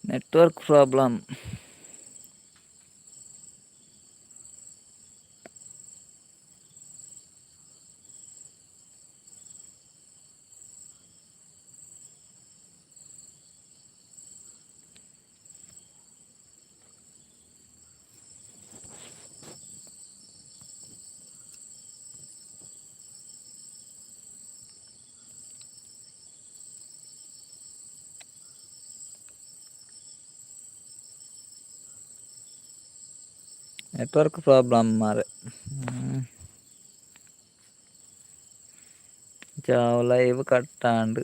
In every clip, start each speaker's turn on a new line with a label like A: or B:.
A: Network problem. Network problem ಮಾರೆ. Live ಕಟ್ಟಾಂಡ್.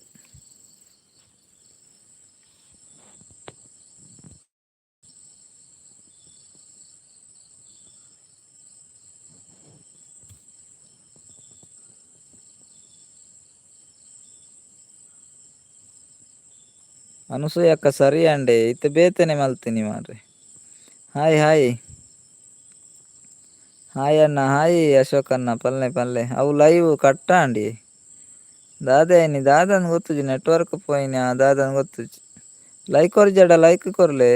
A: ಅನುಸೂಯಕ್ಕ ಸರಿ ಅಂಡೆ ಇತ್ತೆ ಬೇತನೆ ಮಲ್ತೀನಿ ಮಾರ್ರೆ. ಹಾಯ್ ಹಾಯ್ ಹಾಯ್ ಅಣ್ಣ, ಹಾಯ್ ಅಶೋಕ್ ಅಣ್ಣ, ಪಲ್ಲೆ ಪಲ್ಲೆ. ಅವು ಲೈವ್ ಕಟ್ಟಾಂಡಿ ದಾದೆ ಐನಿ ದಾದನ್ ಗೊತ್ತುಜಿ, ನೆಟ್ವರ್ಕ್ ಪೋಯಿನ ದಾದನ್ ಗೊತ್ತುಜಿ. ಲೈಕ್ ಕೊರ್ಜಡ, ಲೈಕ್ ಕೊರ್ಲೆ,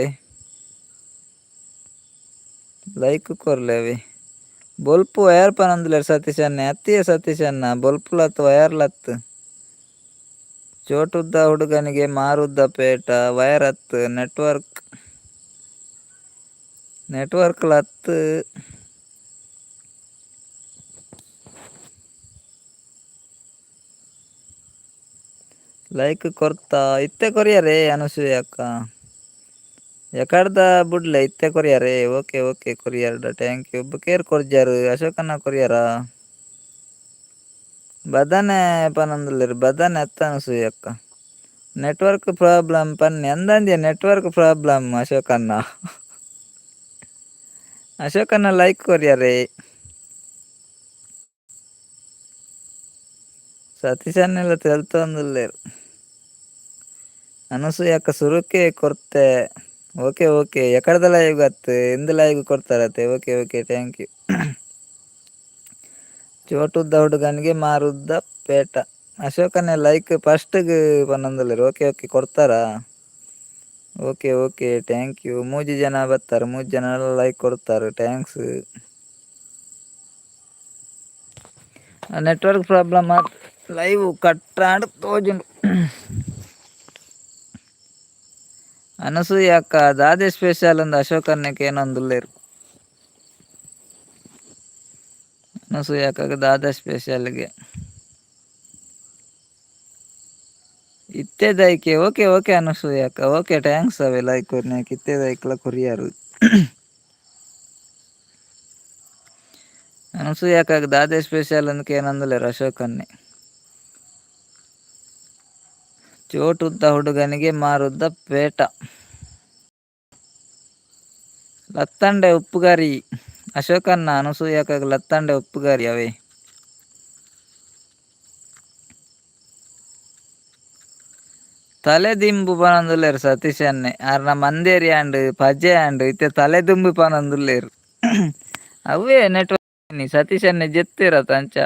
A: ಲೈಕ್ ಕೊರ್ಲೆ. ಅವಿ ಬೊಲ್ಪು ವಯರ್ ಪನೊಂದುಲ್ಲೆರ್ ಸತೀಶ್ ಅಣ್ಣೆ. ಅತ್ತಿಯೇ ಸತೀಶ್ ಅಣ್ಣ, ಬೊಲ್ಪುಲತ್ ವಯರ್ಲತ್. ಚೋಟುದ್ದ ಹುಡುಗನಿಗೆ ಮಾರುದ್ದ ಪೇಟ, ವಯರ್ ಅತ್ ನೆಟ್ವರ್ಕ್, ನೆಟ್ವರ್ಕ್ ಲತ್. ಲೈಕ್ ಕೊರ್ತಾ ಇತ್ತೆ ಕೊರಿಯರೇ ಅನಸೂಯ ಅಕ್ಕ. ಎಕಡ್ದ ಬುಡ್ಲೆ ಇತ್ತೆ ಕೊರಿಯರೇ. ಓಕೆ ಓಕೆ ಕೊರಿಯರ್ಡ thank you. ಬುಕೇರ್ ಕೊರ್ಜಾರು ಅಶೋಕಣ್ಣ ಕೊರಿಯರಾ? ಬದನೆ ಪನೊಂದುಲ್ಲೆರ್, ಬದನೆ ಅತ್ತ ಅನಸೂಯ ಅಕ್ಕ. ನೆಟ್ವರ್ಕ್ ಪ್ರಾಬ್ಲಮ್ ಪನ್ನಿ ಅಂದಂದಿಯ ನೆಟ್ವರ್ಕ್ ಪ್ರಾಬ್ಲಮ್ ಅಶೋಕಣ್ಣ. ಅಶೋಕಣ್ಣ ಲೈಕ್ ಕೊರಿಯರೇ. ಸತೀಶ್ ಅಣ್ಣೆಲ ತೆಲ್ತೊಂದುಲ್ಲೆರ್. ಅನಸೂಯಕ್ಕ ಸುರುಕೆ ಕೊರ್ತೆ. ಓಕೆ ಓಕೆ ಎಕಡ್ದ ಲೈವ್ ಅತ್ ಎಂದ್ ಲೈವ್ ಕೊರ್ತಾರತೆ. Okay okay thank you. ಚೋಟುದ್ದ ಹುಡುಗನಿಗೆ ಮಾರುದ್ದ ಪೇಟ. ಅಶೋಕನೇ ಲೈಕ್ ಫಸ್ಟ್ಗ್ ಪನೊಂದುಲ್ಲೆರ್. ಓಕೆ ಓಕೆ ಕೊರ್ತಾರಾ? Okay okay thank you. ಮೂಜಿ ಜನ ಬತ್ತಾರೆ, ಮೂಜಿ ಜನ ಲೈಕ್ ಕೊಡ್ತಾರೆ, thanks. Network problem live ಕಟ್ಟಾಂಡ್ ತೋಜುಂಡು. ಅನಸೂಯ ಅಕ್ಕ ದಾದೆ ಸ್ಪೆಷಲ್ ಅಂದ್ ಅಶೋಕಣ್ಣೆ ಕೇನೊಂದುಲ್ಲೆರ್. ಅನಸೂಯ ಅಕ್ಕಗ್ ದಾದ ಸ್ಪೆಷಲ್ಗೆ ಇತ್ತೆದೈಕೆ. ಓಕೆ ಓಕೆ ಅನಸೂಯ ಅಕ್ಕ, ಓಕೆ thanks. ಅವೆ like Konark ಇತ್ತೆದೈಕ್ಲ courier. Anasuya ಅಕ್ಕಗ್ ದಾದೆ special ಅಂದ್ ಕೇನೊಂದುಲ್ಲೆರ್ ಅಶೋಕಣ್ಣೆ. ಚೋಟುದ್ದ ಹುಡುಗನಿಗೆ ಮಾರುದ್ದ ಪೇಟ. ಲತ್ತಂಡೆ ಉಪ್ಪುಗರಿ ಅಶೋಕಣ್ಣ. ಅನಸೂಯಕ್ಕಗ್ ಲತ್ತಂಡೆ ಉಪ್ಪುಗರಿ ಅವೇ. ತಲೆದಿಂಬು ಪನೊಂದುಲ್ಲೆರ್ ಸತೀಶ್ ಅಣ್ಣೆ. ಆರ್ನ ಮಂದೇರಿ ಆಂಡ್ ಪಜೆ ಆಂಡ್, ಇತ್ತೆ ತಲೆದಿಂಬು ಪನೊಂದುಲ್ಲೆರ್. ಅವೇ ನೆಟ್ವರ್ಕ್ ಸತೀಶ್ ಅಣ್ಣೆ ಜೆತ್ತೆರತ ಅಂಚ.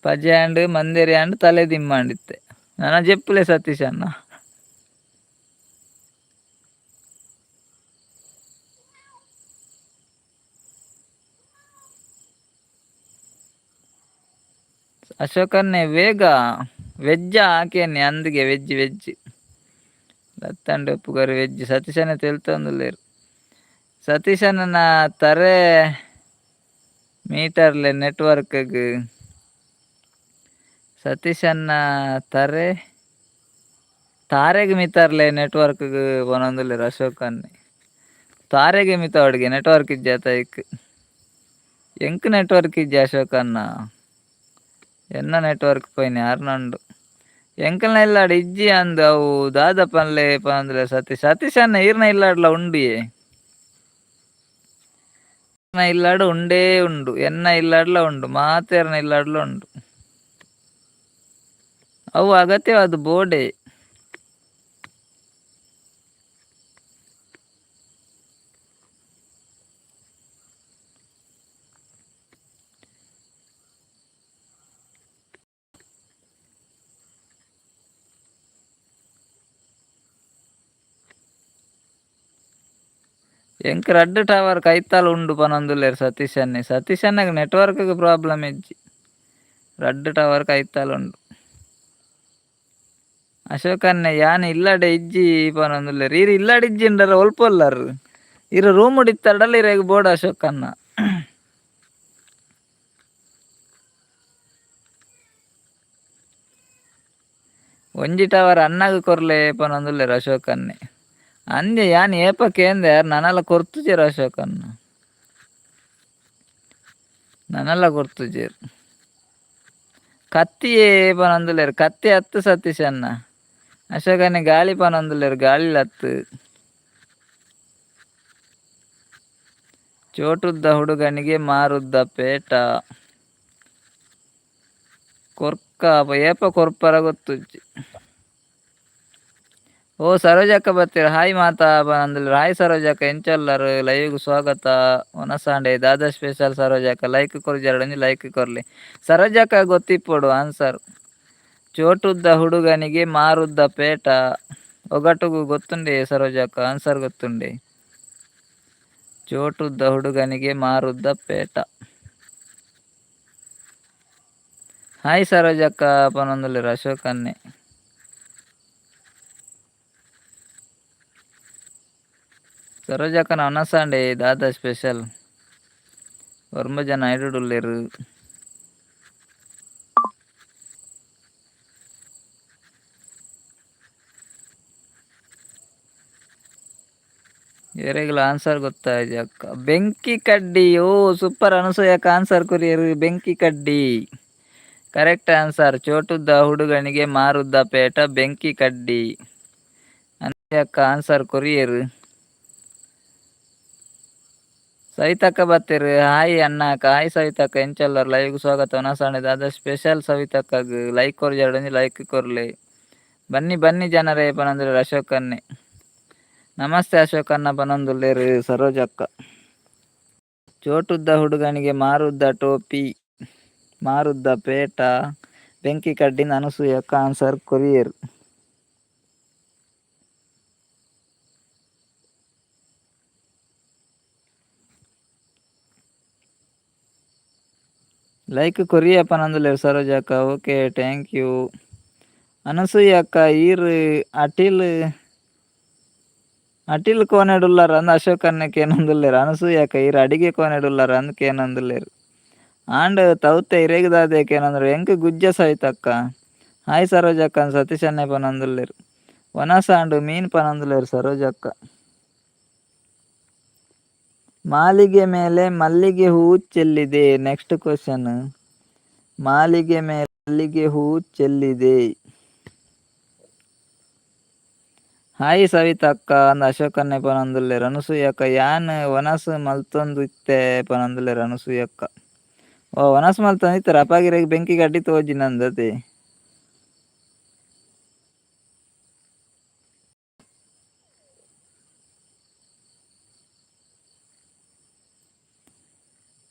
A: ಪಜೆ ಆಂಡ್ ಮಂದೇರಿ ಆಂಡ್ ತಲೆದಿಂಬು ಇತ್ತೆ ನನ ಜೆಪ್ಪುಲೆ ಸತೀಶ್ ಅಣ್ಣ. ಅಶೋಕನ್ನೇ ವೇಗ ವೆಜ್ಜ ಆಕೇನೆ ಅಂದ್ಗೆ ವೆಜ್ ವೆಜ್ ಲತ್ತಂಡೆ ಉಪ್ಪುಗರಿ ವೆಜ್. ಸತೀಶನೇ ತೆಲ್ತೊಂದುಲ್ಲೆರ್. ಸತೀಶಣ್ಣನ ತರೆ ಮೀಟರ್ಲೆ ನೆಟ್ವರ್ಕ್ಗ್. ಸತೀಶಣ್ಣ ತರೆ ತಾರೆಗ್ ಮಿತರ್ಲೆ ನೆಟ್ವರ್ಕ್ಗ್ ಪನೊಂದುಲ್ಲೆರ್ ಅಶೋಕನ್ನೇ. ತಾರೆಗೆ ಮಿತವಡ್ಗೆ ನೆಟ್ವರ್ಕ್ ಇಜ್ಜಾತ ಐಕ್. ಎಂಕ್ ನೆಟ್ವರ್ಕ್ ಇಜ್ಜಿ ಅಶೋಕಣ್ಣ, ಎನ್ನ ನೆಟ್ವರ್ಕ್ ಪೋಯಿನಿ ಆರ್ನಂಡು. ಎಂಕಲ್ನ ಇಲ್ಲಾಡ್ ಇಜ್ಜಿ ಅಂದ್ ಅವು ದಾದ ಪನ್ಲೆ ಪನೊಂದುಲ್ಲೆ ಸತೀಶ್. ಸತೀಶ್ ಅಣ್ಣ ಈರ್ನ ಇಲ್ಲಾಡ್ಲ ಉಂಡುಯೇ. ಇಲ್ಲಾಡ್ ಉಂಡೇ ಉಂಡು, ಎನ್ನ ಇಲ್ಲಾಡ್ಲ ಉಂಡು, ಮಾತೆರ್ನ ಇಲ್ಲಾಡ್ಲ ಉಂಡು. ಅವು ಅಗತ್ಯವಾದ ಬೋಡೆ. ಎಂಕ್ ರಡ್ಡ್ ಟವರ್ ಕೈತಾಲ್ ಉಂಡು ಪನೊಂದುಲ್ಲೆರ್ ಸತೀಶ್ ಅಣ್ಣೆ. ಸತೀಶ್ ಅಣ್ಣಗ್ ನೆಟ್ವರ್ಕ್ ಪ್ರಾಬ್ಲಮ್ ಇಜ್ಜಿ. ರಡ್ಡ್ ಟವರ್ ಕೈತಾಲ್ ಉಂಡು. ಅಶೋಕ್ ಅಣ್ಣೆ ಯಾನ್ ಇಲ್ಲಡೆ ಇಜ್ಜಿ ಪನೊಂದುಲ್ಲೆರ್. ಈರ್ ಇಲ್ಲಡೆ ಇಜ್ಜಿಂಡರ ಒಲ್ಪೊಲ್ಲರ್. ಈರ್ ರೂಮ್ ಇತ್ತರ್ಡಲ ಇರೆಗ್ ಬೋಡು ಅಶೋಕ್ ಅಣ್ಣ. ಒಂಜಿ ಟವರ್ ಅಣ್ಣಗ್ ಕೊರ್ಲೆ ಪನೊಂದುಲ್ಲೆರ್ ಅಶೋಕ್ ಅಣ್ಣೆ. ಅಂದೆ ಯಾನ್ ಏಪ ಕೇಂದೆ ನನಲ ಕೊರ್ತುಜೆರ್ ಅಶೋಕ್ ಅಣ್ಣ. ನನಲ ಕೊರ್ತುಜೆರ್. ಕತ್ತಿಯೇ ಪನೊಂದುಲ್ಲೆರ್. ಕತ್ತಿ ಅತ್ತ್ ಸತೀಶ್ ಅಣ್ಣ. ಅಶೋಕ್ ಅಣ್ಣೆ ಗಾಳಿ ಪನೊಂದುಲ್ಲೆರ್ ಗಾಳಿಲ ಅತ್ತ್. ಚೋಟುದ್ದ ಹುಡುಗನಿಗೆ ಮಾರುದ್ದ ಪೇಟ. ಕೊರ್ಕ ಏಪ ಕೊರ್ಪರ ಗೊತ್ತುಜ್ಜಿ. ಓ ಸರೋಜಕ್ಕ ಬತ್ತೀರ ಹಾಯ್ ಮಾತಾ ಪನೊಂದುಲ್ಲೆರ್. ಹಾಯ್ ಸರೋಜಕ್ಕ ಎಂಚೊಲ್ಲರ್ ಲೈವ್ ಸ್ವಾಗತ. ವನಸಾಂಡೆ ದಾದಾ ಸ್ಪೆಷಲ್ ಸರೋಜಕ್ಕ ಲೈಕ್ ಕೊರ್ಜಾರ ಒಂಜಿ ಲೈಕ್ ಕೊರ್ಲೆ. ಸರೋಜಕ್ಕ ಗೊತ್ತಿಪ್ಪೊಡು ಆನ್ಸರ್. ಚೋಟುದ್ದ ಹುಡುಗನಿಗೆ ಮಾರುದ್ದ ಪೇಟ. ಒಗಟುಗು ಗೊತ್ತುಂಡೆ ಸರೋಜಕ್ಕ ಆನ್ಸರ್ ಗೊತ್ತುಂಡೆ. ಚೋಟುದ್ದ ಹುಡುಗನಿಗೆ ಮಾರುದ್ದ ಪೇಟ. ಹಾಯ್ ಸರೋಜಕ್ಕ ಪನೊಂದುಲ್ಲೆರ್ ಅಶೋಕ್ ಅಣ್ಣೆ. ಸರೋಜಕ್ಕನ ವನಸಾಂಡೆ ದಾದಾ ಸ್ಪೆಷಲ್. ಒರ್ಂಬ ಜನ ಐಡುಡುಲ್ಲೆರ್. ಏರೆಗ್ಲ ಆನ್ಸರ್ ಗೊತ್ತಾಯ್ಜಿ ಅಕ್ಕ. ಬೆಂಕಿ ಕಡ್ಡಿ. ಓ ಸೂಪರ್ ಅನಸೂಯಕ್ಕ ಆನ್ಸರ್ ಕೊರಿಯರ್. ಬೆಂಕಿ ಕಡ್ಡಿ ಕರೆಕ್ಟ್ ಆನ್ಸರ್. ಚೋಟುದ್ದ ಹುಡುಗನಿಗೆ ಮಾರುದ್ದ ಪೇಟ ಬೆಂಕಿ ಕಡ್ಡಿ. ಅನಸೂಯಕ್ಕ ಆನ್ಸರ್ ಕೊರಿಯರ್. ಸವಿತಕ್ಕ ಬತ್ತೆರ್. ಹಾಯ್ ಅಣ್ಣ ಹಾಯ್ ಸವಿತಕ್ಕ ಎಂಚೊಲ್ಲರ್ ಲೈವ್ ಸ್ವಾಗತ. ವನಸಾಂಡೆ ದಾದಾ ಸ್ಪೆಷಲ್ ಸವಿತಕ್ಕಗ್ ಲೈಕ್ ಕೊರ್ಜಾರ್ಡ ಒಂಜಿ ಲೈಕ್ ಕೊರ್ಲೆ. ಬನ್ನಿ ಬನ್ನಿ ಜನರೇ ಪನೊಂದುಲ್ಲೆರ್ ಅಶೋಕ್ ಅಣ್ಣೆ. ನಮಸ್ತೆ ಅಶೋಕ್ ಅಣ್ಣ ಪನೊಂದುಲ್ಲೆರ್ ಸರೋಜಕ್ಕ. ಚೋಟುದ್ದ ಹುಡುಗನಿಗೆ ಮಾರುದ್ದ ಟೋಪಿ ಮಾರುದ್ದ ಪೇಟ ಬೆಂಕಿ ಕಡ್ಡಿಂದ್ ಅನಸೂಯಕ್ಕ ಆನ್ಸರ್ ಕೊರಿಯೆರ್. ಲೈಕ್ ಕೊರಿಯ ಪನೊಂದುಲ್ಲೆರ್ ಸರೋಜಕ್ಕ. Okay thank you. ಅನಸೂಯಕ್ಕ ಈರ್ ಅಟಿಲ್ ಅಟಿಲ್ ಕೋನೆಡುಲ್ಲರ್ ಅಂದ್ ಅಶೋಕ್ ಅಣ್ಣೆ ಕೇನೊಂದುಲ್ಲೆರ್. ಅನಸೂಯಕ್ಕ ಈರ್ ಅಡಿಗೆ ಕೋನೆಡುಲ್ಲರ್ ಅಂದ್ ಕೇನೊಂದುಲ್ಲೆರ್. ಆಂಡ್ ತೌತೆ ಇರೆಗ್ ದಾದೆ ಕೇನೊಂದುಲ್ಲೆರ್. ಎಂಕ್ ಗುಜ್ಜೆ ಸವಿತಕ್ಕ. ಹಾಯ್ ಸರೋಜಕ್ಕ ಅಂದ್ ಸತೀಶ್ ಅಣ್ಣೆ ಪನೊಂದುಲ್ಲೆರ್. ವನಸಾಂಡ್ ಮೀನ್ ಪನೊಂದುಲ್ಲೆರ್ ಸರೋಜಕ್ಕ. ಮಾಲಿಗೆ ಮೇಲೆ ಮಲ್ಲಿಗೆ ಹೂ ಚೆಲ್ಲಿದೆ. Next question. ಮಾಲಿಗೆ ಮೇಲೆ ಮಲ್ಲಿಗೆ ಹೂ ಚೆಲ್ಲಿದೆ. ಹಾಯ್ ಸವಿತಕ್ಕ ಅಂದ್ ಅಶೋಕ್ ಅಣ್ಣೆ ಪನೊಂದುಲ್ಲೆರ್. ಅನಸೂಯಕ್ಕ ಯಾನ್ ವನಸ್ ಮಲ್ತೊಂದು ಇತ್ತೆ ಪನೊಂದುಲ್ಲೆರ್ ಅನಸೂಯಕ್ಕ. ಓ ವನಸ್ ಮಲ್ತೊಂದು ಇತ್ತೆರ್ ಅಪಗ ಇರೆಗ್ ಬೆಂಕಿ ಕಡ್ಡಿ ತೋಜಿನಂದ್ ಅತೆ.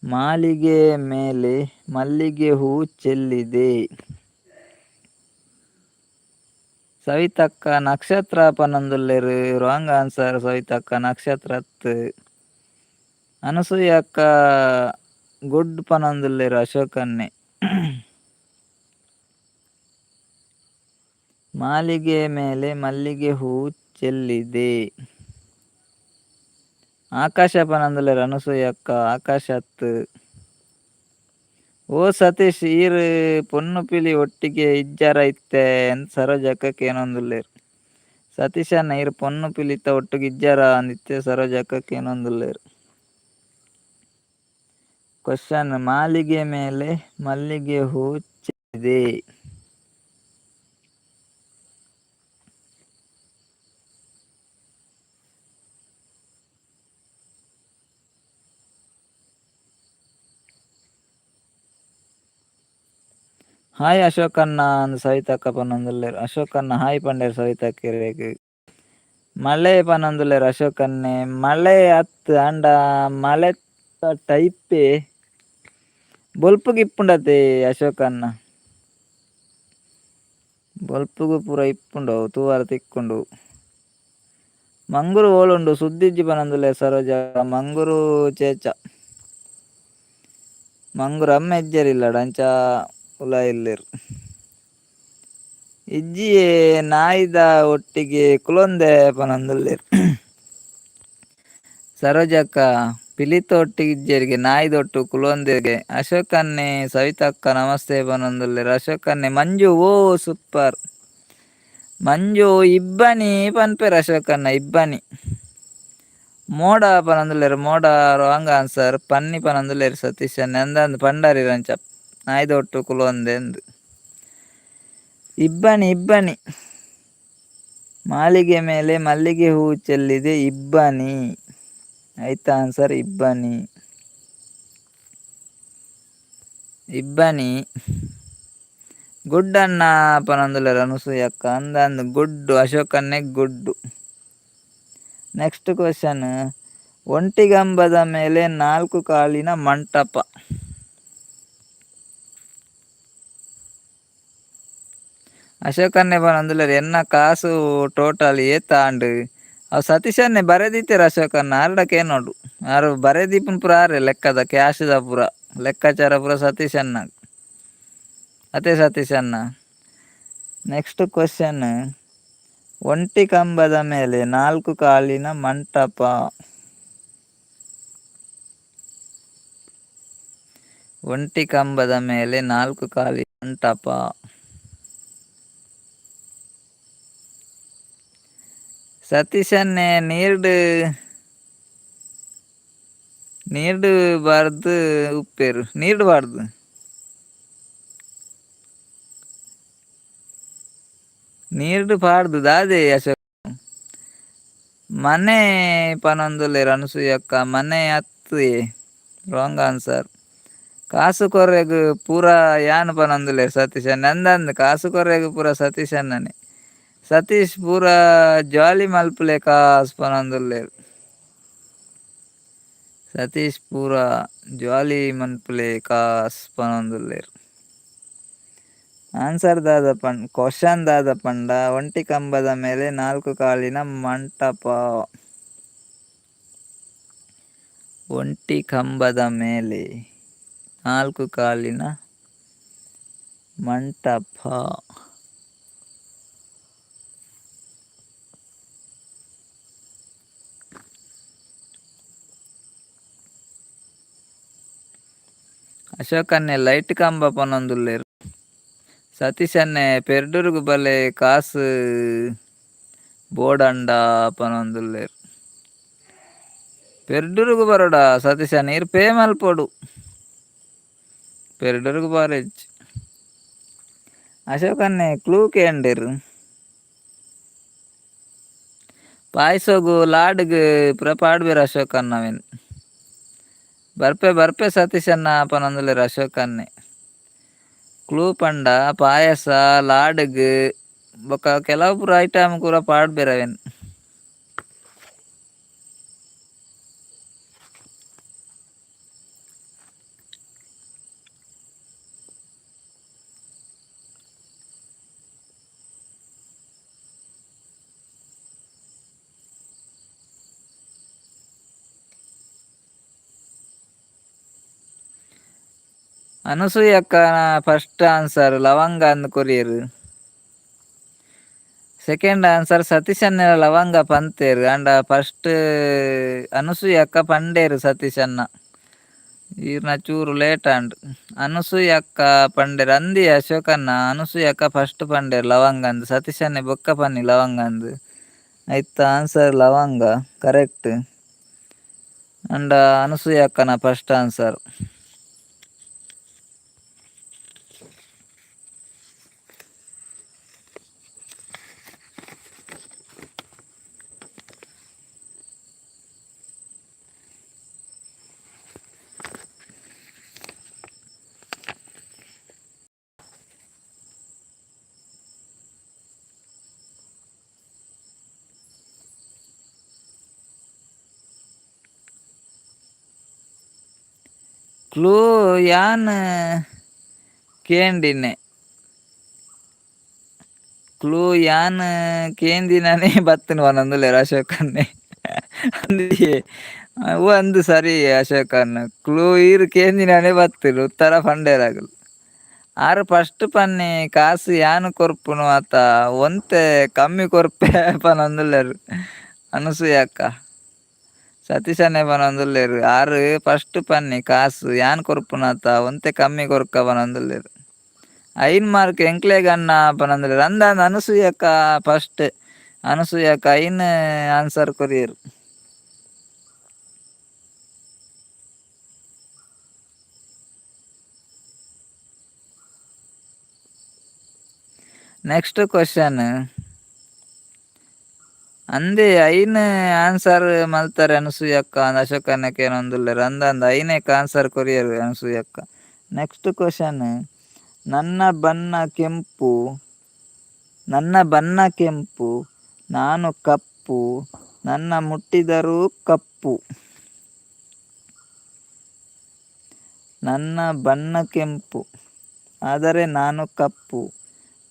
A: ಮಾಲಿಗೆ ಮೇಲೆ ಮಲ್ಲಿಗೆ ಹೂ ಚೆಲ್ಲಿದೆ. ಸವಿತಕ್ಕ ನಕ್ಷತ್ರ ಪನೊಂದುಲ್ಲೆರ್. ರಾಂಗ್ ಆನ್ಸರ್ ಸವಿತಕ್ಕ ನಕ್ಷತ್ರ ಅತ್ತ್. ಅನಸೂಯಕ್ಕ ಗುಡ್ ಪನೊಂದುಲ್ಲೆರ್ ಅಶೋಕ್ ಅಣ್ಣೆ. ಮಾಲಿಗೆ ಮೇಲೆ ಮಲ್ಲಿಗೆ ಹೂ ಚೆಲ್ಲಿದೆ. ಆಕಾಶ ಪನೊಂದುಲ್ಲೆರ್ ಅನಸೂಯಕ್ಕ ಆಕಾಶ ಅತ್ತ್. ಓ ಸತೀಶ್ ಈರ್ ಪೊನ್ನು ಪಿಲಿ ಒಟ್ಟಿಗೆ ಇಜ್ಜಾರ ಇತ್ತೆ ಅಂದ್ ಸರೋಜಕ್ಕ ಕೇನೊಂದುಲ್ಲೆರ್. ಸತೀಶ್ ಅಣ್ಣ ಈರ್ ಪೊನ್ನು ಪಿಲಿತ ಒಟ್ಟುಗು ಇಜ್ಜಾರ ಅಂದ್ ಇತ್ತೆ ಸರೋಜಕ್ಕ ಕೇನೊಂದುಲ್ಲೆರ್. ಕ್ವಶನ್ ಮಾಲಿಗೆ ಮೇಲೆ ಮಲ್ಲಿಗೆ ಹೂ ಚೆಲ್ಲಿದೆ. ಹಾಯ್ ಅಶೋಕ್ ಅಣ್ಣ ಅಂದ್ ಸವಿತಕ್ಕ ಪನೊಂದುಲ್ಲೆರ್. ಅಶೋಕ್ ಅಣ್ಣ ಹಾಯ್ ಪಂಡೆರ್ ಸವಿತಕ್ಕ ಇರೆಗ್. ಮಳೆ ಪನೊಂದುಲ್ಲೆರ್ ಅಶೋಕ್ ಅಣ್ಣೆ. ಮಳೆ ಅತ್ತ್ ಆಂಡ ಮಳೆತ ಟೈಪೇ ಬೊಲ್ಪುಗು ಇಪ್ಪುಂಡತೆ ಅಶೋಕ್ ಅಣ್ಣ. ಬೊಲ್ಪುಗು ಪೂರ ಇಪ್ಪುಂಡು ಅವು ತೂವರೆ ತಿಕ್ಕುಂಡು. ಮಂಗುರು ಓಲುಂಡು ಸುದ್ದಿಜ್ಜಿ ಪನೊಂದುಲ್ಲೆ ಸರೋಜ. ಮಂಗುರು ಚೇಚ. ಮಂಗುರು ಅಮ್ಮ ಇಜ್ಜೆರ್ ಅಂಚ ಉಲಾಯಿ ಉಲ್ಲೆರ್. ಇಜ್ಜಿಯೇ ನಾಯಿದ ಒಟ್ಟಿಗೆ ಕುಲೊಂದೆ ಪನೊಂದುಲ್ಲೆರ್. ಸರೋಜಕ್ಕ ಪಿಲಿತ ಒಟ್ಟಿಗೆ ಇಜ್ಜೆರ್ಗೆ ನಾಯಿದೊಟ್ಟು ಕುಲೊಂದೆರ್ಗೆ. ಅಶೋಕನ್ನೆ ಸವಿತಕ್ಕ ನಮಸ್ತೆ ಪನೊಂದುಲ್ಲೆರ್. ಅಶೋಕನ್ನೆ ಮಂಜು ಓ ಸೂಪರ್. ಮಂಜು ಇಬ್ಬನಿ ಪನ್ಪೆರ್ ಅಶೋಕನ್ನ ಇಬ್ಬನಿ. ಮೋಡ ಪನೊಂದುಲ್ಲೆರ್ ಮೋಡ ರಾಂಗ್ ಆನ್ಸರ್. ಪನ್ನಿ ಪನೊಂದುಲ್ಲೆರ್ ಸತೀಶ್ ಅಣ್ಣೆ ಅಂದಂದ್ ಪಂಡಾರಿರಂಚ ನಾಯಿದೊಟ್ಟು ಕುಲೊಂದೆಂದ್. ಇಬ್ಬನಿ ಇಬ್ಬನಿ. ಮಾಳಿಗೆ ಮೇಲೆ ಮಲ್ಲಿಗೆ ಹೂ ಚೆಲ್ಲಿದೆ ಇಬ್ಬನಿ. ಐತ ಆನ್ಸರ್ ಇಬ್ಬನಿ. ಇಬ್ಬನಿ. ಗುಡ್ ಅಣ್ಣ ಪನೊಂದುಲ್ಲೆರ್ ಅನುಸೂಯಕ್ಕ ಅಂದಂದ್ ಗುಡ್ಡು ಅಶೋಕನ್ನೆ ಗುಡ್ಡು. ನೆಕ್ಸ್ಟ್ ಕ್ವಶನ್ ಒಂಟಿಗಂಬದ ಮೇಲೆ ನಾಲ್ಕು ಕಾಲಿನ ಮಂಟಪ. ಅಶೋಕನ್ನೆ ಪನೊಂದುಲ್ಲೆರ್ ಎನ್ನ ಕಾಸು ಟೋಟಲ್ ಏತ್ ಆಂಡ್. ಅವು ಸತೀಶನ್ನೆ ಬರೆದಿತ್ತೆರ್ ಅಶೋಕನ್ನ ಆರ್ಡ ಕೇನೋಡು. ಆರು ಬರೆದೀಪುನ ಪೂರ ಆರೆ ಲೆಕ್ಕದ ಕ್ಯಾಶ್ದ ಪೂರ ಲೆಕ್ಕಾಚಾರ ಪೂರ ಸತೀಶನ್ನ. ಅದೇ ಸತೀಶನ್ನ. ನೆಕ್ಸ್ಟ್ ಕ್ವಶನ್ ಒಂಟಿ ಕಂಬದ ಮೇಲೆ ನಾಲ್ಕು ಕಾಲಿನ ಮಂಟಪ. ಒಂಟಿ ಕಂಬದ ಮೇಲೆ ನಾಲ್ಕು ಕಾಲಿನ ಮಂಟಪ. ಸತೀಶನ್ನೆ ನೀರ್ಡ್ ನೀರ್ಡ್ ಬಾರ್ದು ಉಪ್ಪೇರು ನೀರ್ಡ್ ಬಾರ್ದು. ನೀರ್ಡ್ ಪಾಡ್ದು ದಾದೆ ಅಶೋಕ್. ಮನೆ ಪನೊಂದುಲ್ಲೆರ್ ಅನುಸೂಯಕ್ಕ ಮನೆ ಅತ್ತು ರಾಂಗ್ ಆನ್ಸರ್. ಕಾಸು ಕೊರ್ರೆಗ್ ಪೂರ ಯಾನ್ ಪನೊಂದುಲ್ಲೆರ್ ಸತೀಶ್ ಅಂದಂದ್ ಕಾಸು ಕೊರ್ರೆಗ್ ಪೂರ ಸತೀಶ್ ಅಣ್ಣನೆ. ಸತೀಶ್ ಪೂರ ಜಾಲಿ ಮಲ್ಪುಲೆ ಕಾಸ್ ಪನೊಂದುಲ್ಲೆರ್. ಸತೀಶ್ ಪೂರ ಜಾಲಿ ಮನ್ಪುಲೆ ಕಾಸ್ ಪನೊಂದುಲ್ಲೆರ್. ಆನ್ಸರ್ ದಾದ ಪಂಡ ಕ್ವಶನ್ ದಾದ ಪಂಡ ಒಂಟಿ ಕಂಬದ ಮೇಲೆ ನಾಲ್ಕು ಕಾಲಿನ ಮಂಟಪ. ಒಂಟಿ ಕಂಬದ ಮೇಲೆ ನಾಲ್ಕು ಕಾಲಿನ ಮಂಟಪ. ಅಶೋಕನ್ನೆ ಲೈಟ್ ಕಂಬ ಪನೊಂದುಲ್ಲೆರ್. ಸತೀಶನ್ನೆ ಪೆರ್ಡೂರುಗು ಬಲೆ ಕಾಸು ಬೋಡಂಡ ಪನೊಂದುಲ್ಲೆರ್. ಪೆರ್ಡೂರುಗು ಬರೋಡ ಸತೀಶಣ್ಣ ಈರ್ ಪೇ ಮಲ್ಪೊಡು. ಪೆರ್ಡೂರುಗು ಬಾರೆಜ್ಜಿ. ಅಶೋಕನ್ನೆ ಕ್ಲೂ ಕೇಂಡೆರ್. ಪಾಯ್ಸೊಗು ಲಾಡ್ಗ್ ಪೂರ ಪಾಡ್ಬೆರ್ ಅಶೋಕಣ್ಣ ಅವೆನ್. ಬರ್ಪೆ ಬರ್ಪೆ ಸತೀಶಣ್ಣ ಪನೊಂದುಲ್ಲೆರ್ ಅಶೋಕನ್ನೆ. ಕ್ಲೂ ಪಂಡ ಪಾಯಸ ಲಾಡ್ಗ್ ಬೊಕ ಕೆಲವು ಪೂರ ಐಟಮ್ ಪೂರ ಪಾಡ್ಬೆರ್ ಅವೆನ್. ಅನಸೂಯಕ್ಕ ಫಸ್ಟ್ ಆನ್ಸರ್ ಲವಂಗ ಅಂದ್ ಕೊರಿಯೆರ್. ಸೆಕೆಂಡ್ ಆನ್ಸರ್ ಸತೀಶಣ್ಣೆ ಲವಂಗ ಪಂತೇರ್ ಆಂಡ ಫಸ್ಟ್ ಅನಸೂಯಕ್ಕ ಪಂಡೇರ್ ಸತೀಶಣ್ಣ. ಈರ್ನ ಚೂರು ಲೇಟ್ ಆಂಡ್. ಅನಸೂಯಕ್ಕ ಪಂಡೇರ್ ಅಂದಿ ಅಶೋಕಣ್ಣ ಅನಸೂಯಕ್ಕ ಫಸ್ಟ್ ಪಂಡೇರ್ ಲವಂಗ ಅಂದ್ ಸತೀಶಣ್ಣೆ ಬೊಕ್ಕ ಪನ್ನಿ ಲವಂಗ ಅಂದ್. ಐತ ಆನ್ಸರ್ ಲವಂಗ ಕರೆಕ್ಟ್. ಆಂಡ ಅನಸೂಯಕ್ಕನ ಫಸ್ಟ್ ಆನ್ಸರ್. ಕ್ಲೂ ಯಾನ್ ಕೇಂಡಿನೆ. ಕ್ಲೂ ಯಾನ್ ಕೇಂದಿನನೇ ಬತ್ತನ್ ಪನೊಂದುಲ್ಲೆರ್ ಅಶೋಕನ್ನೆ ಅವು ಅಂದ್ ಸರಿ ಅಶೋಕನ್ನ ಕ್ಲೂ ಈರ್ ಕೇಂದಿನನೇ ಬತ್ತುಂಡು ಉತ್ತರ ಪಂಡೇರ್ ಅಕುಲು. ಆರ್ ಫಸ್ಟ್ ಪನ್ನಿ ಕಾಸು ಯಾನ್ ಕೊರ್ಪುನು ಅತ ಒಂತೆ ಕಮ್ಮಿ ಕೊರ್ಪೆ ಪನೊಂದುಲ್ಲೆರ್ ಅನಸೂಯಕ್ಕ. ಸತೀಶನ್ನೆ ಪನೊಂದುಲ್ಲೆರ್ ಆರ್ ಫಸ್ಟ್ ಪನ್ನಿ ಕಾಸು ಯಾನ್ ಕೊರ್ಪುನು ಅತ ಒಂತೆ ಕಮ್ಮಿ ಕೊರ್ಕ ಪನೊಂದುಲ್ಲೆರ್. 5 ಮಾರ್ಕ್ ಎಂಕ್ಲೆಗ್ ಅಣ್ಣ ಪನೊಂದುಲ್ಲೆರ್. ಅಂದ ಅನಸೂಯಕ್ಕ ಫಸ್ಟ್ ಅನಸೂಯಕ್ಕ 5 ಆನ್ಸರ್ ಕೊರಿಯೆರ್. ನೆಕ್ಸ್ಟ್ ಕ್ವಶನ್ ಅಂದೆ 5 ಆನ್ಸರ್ ಮಲ್ತಾರೆ ಅನಸೂಯಕ್ಕ ಅಶೋಕನ್ನ ಕೇನೊಂದುಲ್ಲೆರ್. ಅಂದ 5 ಆನ್ಸರ್ ಕೊರಿಯೆರ್ ಅನಸೂಯಕ್ಕ. ನೆಕ್ಸ್ಟ್ ಕ್ವಶನ್ ನನ್ನ ಬಣ್ಣ ಕೆಂಪು, ನನ್ನ ಬಣ್ಣ ಕೆಂಪು, ನಾನು ಕಪ್ಪು, ನನ್ನ ಮುಟ್ಟಿದರೂ ಕಪ್ಪು. ನನ್ನ ಬಣ್ಣ ಕೆಂಪು ಆದರೆ ನಾನು ಕಪ್ಪು,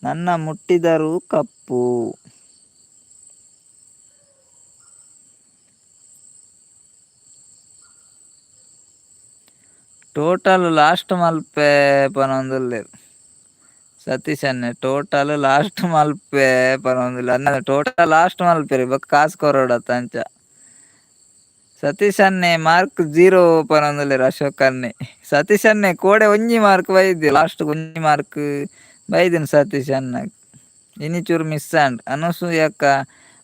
A: ನನ್ನ ಮುಟ್ಟಿದರೂ ಕಪ್ಪು. ಟೋಟಲ್ ಲಾಸ್ಟ್ ಮಲ್ಪೆ ಪನೊಂದುಲ್ಲೆರ್ ಸತೀಶನ್ನೆ. ಟೋಟಲ್ ಲಾಸ್ಟ್ ಮಲ್ಪೆ ಪನೊಂದುಲ್ಲೆರ್. ಅನ್ನ ಟೋಟಲ್ ಲಾಸ್ಟ್ ಮಲ್ಪೆರ್ ಬೊಕ್ಕ ಕಾಸು ಕೊರೊಡತ್ತ ಅಂಚ. ಸತೀಶನ್ನೆ ಮಾರ್ಕ್ 0 ಪನೊಂದುಲ್ಲೆರ್ ಅಶೋಕನ್ನೆ. ಸತೀಶನ್ನೆ ಕೋಡೆ ಒಂಜಿ ಮಾರ್ಕ್ ಬೈದೆ ಲಾಸ್ಟ್ ಒಂಜಿ ಮಾರ್ಕ್ ಬೈದಿನ ಸತೀಶ್ ಅನ್ನ ಇನಿ ಚೂರು ಮಿಸ್ ಆಂಡ್. ಅನಸೂಯಕ್ಕ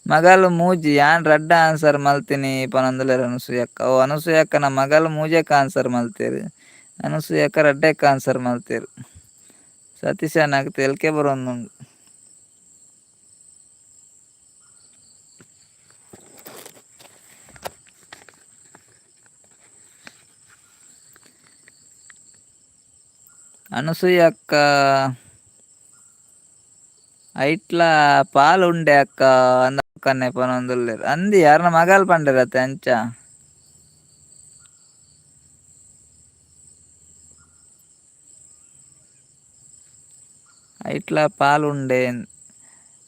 A: ಮಗಲು ಮೂಜಿ ಯಾನ್ ರಡ್ಡ ಆನ್ಸರ್ ಮಲ್ತಿನಿ ಪನೊಂದುಲ್ಲೆರ್ ಅನಸೂಯಕ್ಕ. ಓ ಅನಸೂಯಕ್ಕನ ಮಗಲು ಮೂಜೆಕ್ ಆನ್ಸರ್ ಮಲ್ತೆರ್, ಅನಸೂಯಕ್ಕ ರಡ್ಡೆಕ್ ಆನ್ಸರ್ ಮಲ್ತೆರ್. ಸತೀಶಣ್ಣಗ್ ತೆಲ್ಕೆ ಬರೊಂದುಂಡು. ಅನಸೂಯಕ್ಕ ಐಟ್ಲ ಪಾಲ್ ಉಂಡೆ ಅಕ್ಕ ಅಂದ ಪನೊಂದುಲ್ಲೆರ್. ಅಂದಿ ಯಾರ್ನ ಮಗಲ್ ಪಂಡೆರತ್ತೆ ಅಂಚ. ಐಟ್ಲ ಪಾಲ್ ಉಂಡೆ.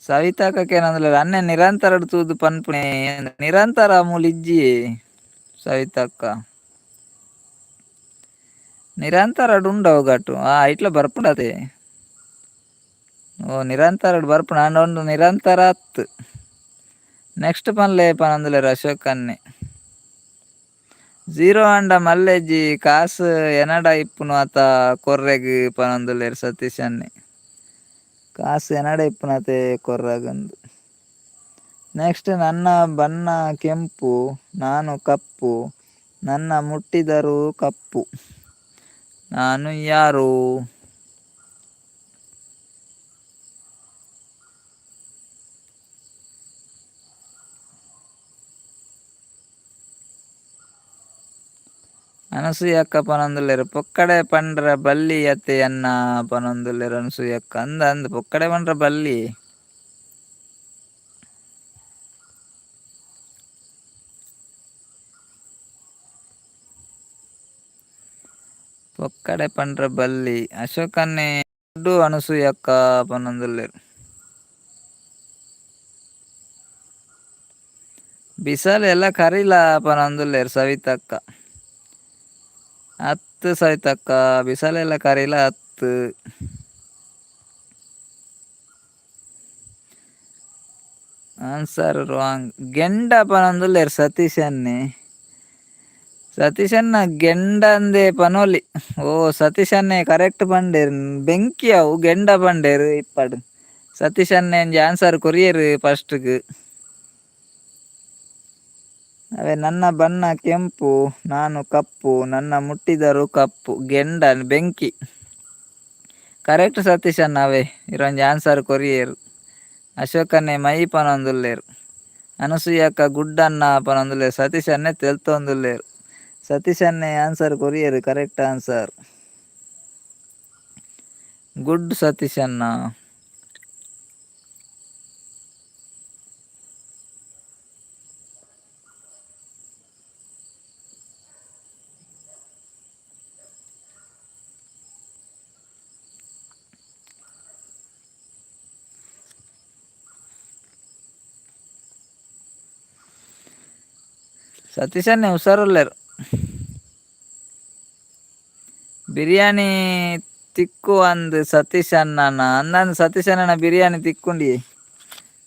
A: ಸವಿತಾಕ್ಕ ಕೇನೊಂದುಲ್ಲೆರ್ ಅಣ್ಣೆ ನಿರಂತರ ತೂದು ಪನ್ಪುನೆ ನಿರಂತರ ಮೂಲು ಇಜ್ಜಿ ಸವಿತಕ್ಕ. ನಿರಂತರ ಉಂಡವು ಗಟ್ಟು ಆ ಐಟ್ಲ ಬರ್ಪುಂಡತೆ. ಓ ನಿರಂತರ ಬರ್ಪುಂಡು ಆಂಡ ಉಂದು ನಿರಂತರ ಅತ್. ನೆಕ್ಸ್ಟ್ ಪನ್ಲೆ ಪನೊಂದುಲ್ಲೆರ್ ಅಶೋಕ್ ಅಣ್ಣೆ. 0 ಆಂಡ ಮಲ್ಲೆಜ್ಜಿ ಕಾಸು ಎನಡ ಇಪ್ಪುನು ಅತ ಕೊರ್ರೆಗ್ ಪನೊಂದುಲ್ಲೆರ್ ಸತೀಶ್ ಅಣ್ಣೆ. ಕಾಸು ಎನಡ ಇಪ್ಪುನತೆ ಕೊರ್ರಗಂದು. ನೆಕ್ಸ್ಟ್ ನನ್ನ ಬಣ್ಣ ಕೆಂಪು, ನಾನು ಕಪ್ಪು, ನನ್ನ ಮುಟ್ಟಿದರೂ ಕಪ್ಪು, ನಾನು ಯಾರು? ಅನಸೂಯಕ್ಕ ಪನೊಂದುಲ್ಲೆರ್ ಪೊಕ್ಕಡೆ ಪಂಡ್ರ ಬಲ್ಲಿ ಅತ್ತೆ ಅನ್ನ ಪನೊಂದುಲ್ಲೆರ್ ಅನಸೂಯಕ್ಕ. ಅಂದ ಅಂದ್ ಪೊಕ್ಕಡೆ ಪಂಡ್ರ ಬಲ್ಲಿ. ಪೊಕ್ಕಡೆ ಪಂಡ್ರ ಬಲ್ಲಿ. ಅಶೋಕನ್ನೆ ಅನಸೂಯಕ್ಕ ಪನೊಂದುಲ್ಲೆರ್. ಬಿಸಲ್ ಎಲ್ಲ ಕರಿಲ ಪನೊಂದುಲ್ಲೆರ್ ಸವಿತಕ್ಕ. ಅತ್ತು ಸವಿತಕ್ಕ ಬಿಸಲೆಲ್ಲ ಕರಿಲ ಅತ್ತು. Answer wrong. ಗೆಂಡ ಪನೊಂದುಲ್ಲೆರ್ ಸತೀಶ್ ಅಣ್ಣೆ. ಸತೀಶಣ್ಣ ಗೆಂಡ ಅಂದೆ ಪನೊಲಿ. ಓ ಸತೀಶ್ ಅಣ್ಣೆ ಕರೆಕ್ಟ್ ಪಂಡೇರ್. ಬೆಂಕಿ ಅವು ಗೆಂಡ ಪಂಡೇರ್ ಇಪ್ಪಡ್. ಸತೀಶ್ ಅಣ್ಣೆ ಒಂಜಿ ಆನ್ಸರ್ ಕೊರಿಯೆರ್ ಫಸ್ಟ್ಗ್. ಅವೇ ನನ್ನ ಬಣ್ಣ ಕೆಂಪು, ನಾನು ಕಪ್ಪು, ನನ್ನ ಮುಟ್ಟಿದರು ಕಪ್ಪು, ಗೆಂಡ ಬೆಂಕಿ. ಕರೆಕ್ಟ್ ಸತೀಶ್ ಅಣ್ಣ ಅವೇ ಇರೊಂಜಿ ಆನ್ಸರ್ ಕೊರಿಯೆರ್. ಅಶೋಕನ್ನೆ ಮೈ ಪನೊಂದುಲ್ಲೆರ್. ಅನಸೂಯಕ್ಕ ಗುಡ್ಡಣ್ಣ ಪನೊಂದುಲ್ಲೆರ್. ಸತೀಶ್ ಅಣ್ಣೆ ತೆಲ್ತೊಂದುಲ್ಲೆರ್. ಸತೀಶ್ ಅಣ್ಣೆ ಆನ್ಸರ್ ಕೊರಿಯೆರ್ ಕರೆಕ್ಟ್ ಆನ್ಸರ್. ಗುಡ್ ಸತೀಶ್ ಅಣ್ಣ. ಸತೀಶನ್ನೇ ಹುಷಾರುಲ್ಲೇರು. ಬಿರಿಯಾನಿ ತಿಕ್ಕು ಅಂದ್ ಸತೀಶ್ ಅಣ್ಣನ ಅಂದಂದು. ಸತೀಶ್ ಅಣ್ಣನ ಬಿರಿಯಾನಿ ತಿಕ್ಕೊಂಡಿ,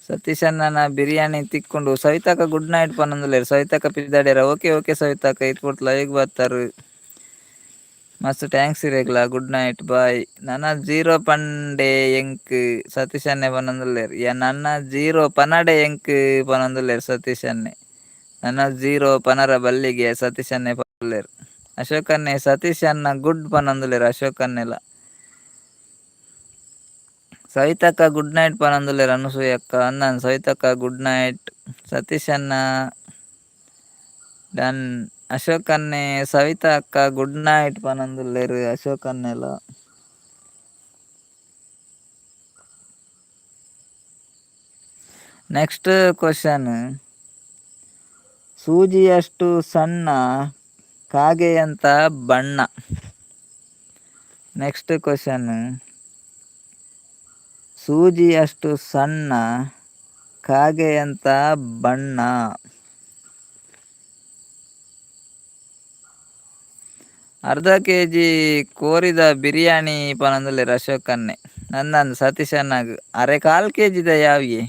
A: ಸತೀಶ್ ಅಣ್ಣನ ಬಿರಿಯಾನಿ ತಿಕ್ಕೊಂಡು. ಸವಿತಕ್ಕ ಗುಡ್ ನೈಟ್ ಪನ್ನೊಂದುಲ್ಲೆರ್. ಸವಿತಕ್ಕ ಪಿದಾಡ್ಯರ. ಓಕೆ ಓಕೆ ಸವಿತಕ್ಕ, ಇತ್ ಲೈವ್ ಬರ್ತಾರು. ಮಸ್ತ್ thanks ಇರೆಗ್ಲ. Good night, bye. ನನ ಜೀರೋ ಪಂಡೆ ಎಂಕ್ ಸತೀಶ್ ಅಣ್ಣೆ ಪನ್ನೊಂದುಲ್ಲೆರ್. ನನ್ನ ಜೀರೋ ಪನಡೆ ಎಂಕ್ ಪನ್ನೊಂದುಲ್ಲೆರ್ ಸತೀಶ್ ಅಣ್ಣೆ. ನನ್ನ ಜೀರೋ ಪನರ ಬಲ್ಲಿಗೆ ಸತೀಶ್ ಅಣ್ಣೆ ಪನ್ನೊಂದುಲ್ಲೆರ್. ಅಶೋಕ್ ಅಣ್ಣೆ ಸತೀಶ್ ಅಣ್ಣ ಗುಡ್ ಪನ್ನೊಂದುಲ್ಲೆರ್ ಅಶೋಕ್ ಅಣ್ಣೆಲ. ಸವಿತಕ್ಕ ಗುಡ್ ನೈಟ್ ಪನ್ನೊಂದುಲ್ಲೆರ್ ಅನುಸೂಯಕ್ಕ. ಅಂದನ್ ಸವಿತಕ್ಕ ಗುಡ್ ನೈಟ್. ಸತೀಶ್ ಅಣ್ಣ ಡನ್. ಅಶೋಕ್ ಅಣ್ಣೆ ಸವಿತಾ ಅಕ್ಕ ಗುಡ್ ನೈಟ್ ಪನ್ನೊಂದುಲ್ಲೆರ್ ಅಶೋಕ್ ಅಣ್ಣೆಲ. ನೆಕ್ಸ್ಟ್ ಕ್ವಶನ್, ಸೂಜಿಯಷ್ಟು ಸಣ್ಣ ಕಾಗೆಯಂತ ಬಣ್ಣ. ನೆಕ್ಸ್ಟ್ ಕ್ವಶನ್, ಸೂಜಿಯಷ್ಟು ಸಣ್ಣ ಕಾಗೆಯಂತ ಬಣ್ಣ. ಅರ್ಧ ಕೆಜಿ ಕೋರಿದ ಬಿರಿಯಾನಿ ಪನೊಂದುಲ್ಲೆರ್ ಅಶೋಕ್ ಅಣ್ಣೆ. ನಂದಂದ್ ಸತೀಶ್ ಅಣ್ಣಗ್ ಅರೆ ಕಾಲ್ ಕೆಜಿದ ಯಾವಿಯೆ,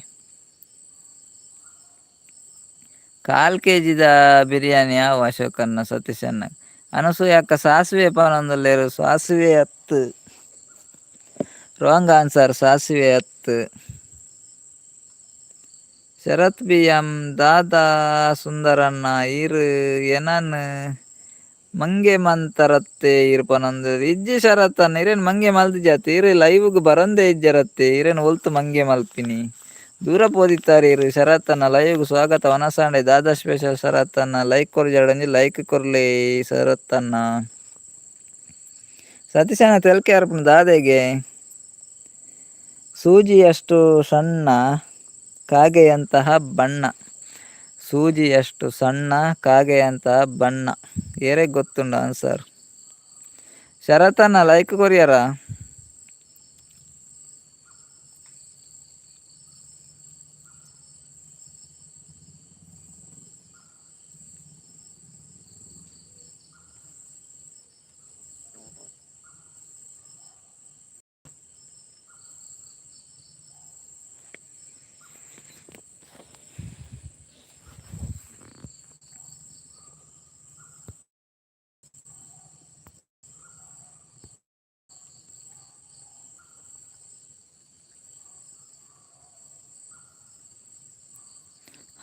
A: ಕಾಲ್ ಕೆಜಿದ ಬಿರಿಯಾನಿ ಯಾವು ಅಶೋಕ್ ಅಣ್ಣ ಸತೀಶ್ ಅಣ್ಣಗ್. ಅನಸೂಯ ಅಕ್ಕ ಸಾಸಿವೆ ಪನೊಂದುಲ್ಲೆರ್. ಸಾಸಿವೆ ಅತ್ತ್, ರಾಂಗ್ ಆನ್ಸರ್, ಸಾಸಿವೆ ಅತ್ತ್. ಶರತ್ ಬಿ ಎಂ ದಾದಾ ಸುಂದರಣ್ಣ ಈರ್ ಎನನ್ ಮಂಗೆ ಮಂತರತ್ತೆ ಈರ್ ಪನೊಂದು ಇಜ್ಜಿ. ಶರತ್ ಅಣ್ಣ, ಇರೇನ್ ಮಂಗೆ ಮಲ್ತಿಜಾತ್. ಈರ್ ಲೈವ್ಗ್ ಬರಂದೆ ಇಜ್ಜರತ್ತೆ, ಇರೇನ್ ಒಲ್ತು ಮಂಗೆ ಮಲ್ಪಿನಿ? ದೂರ ಪೋದಿತ್ತಾರೆ ಇರು. ಶರತ್ ಅಣ್ಣ ಲೈವ್ಗ್ ಸ್ವಾಗತ. ವನಸಾಂಡೆ ದಾದಾ ಸ್ಪೆಷಲ್ ಶರತ್ ಅಣ್ಣ? ಲೈಕ್ ಕೊರ್ಜಾಡಂಜಿ ಲೈಕ್ ಕೊರ್ಲೆ ಶರತ್ ಅಣ್ಣ. ಸತೀಶ್ ಅಣ್ಣ ತೆಲ್ಕೆ ಅರ್ಪುನ ದಾದೆಗೆ. ಸೂಜಿಯಷ್ಟು ಸಣ್ಣ ಕಾಗೆಯಂತಹ ಬಣ್ಣ. ಸೂಜಿಯಷ್ಟು ಸಣ್ಣ ಕಾಗೆಯಂತಹ ಬಣ್ಣ. ಏರೆಗ್ ಗೊತ್ತುಂಡು ಆನ್ಸರ್? ಶರತಣ್ಣ ಲೈಕ್ ಕೊರಿಯರ.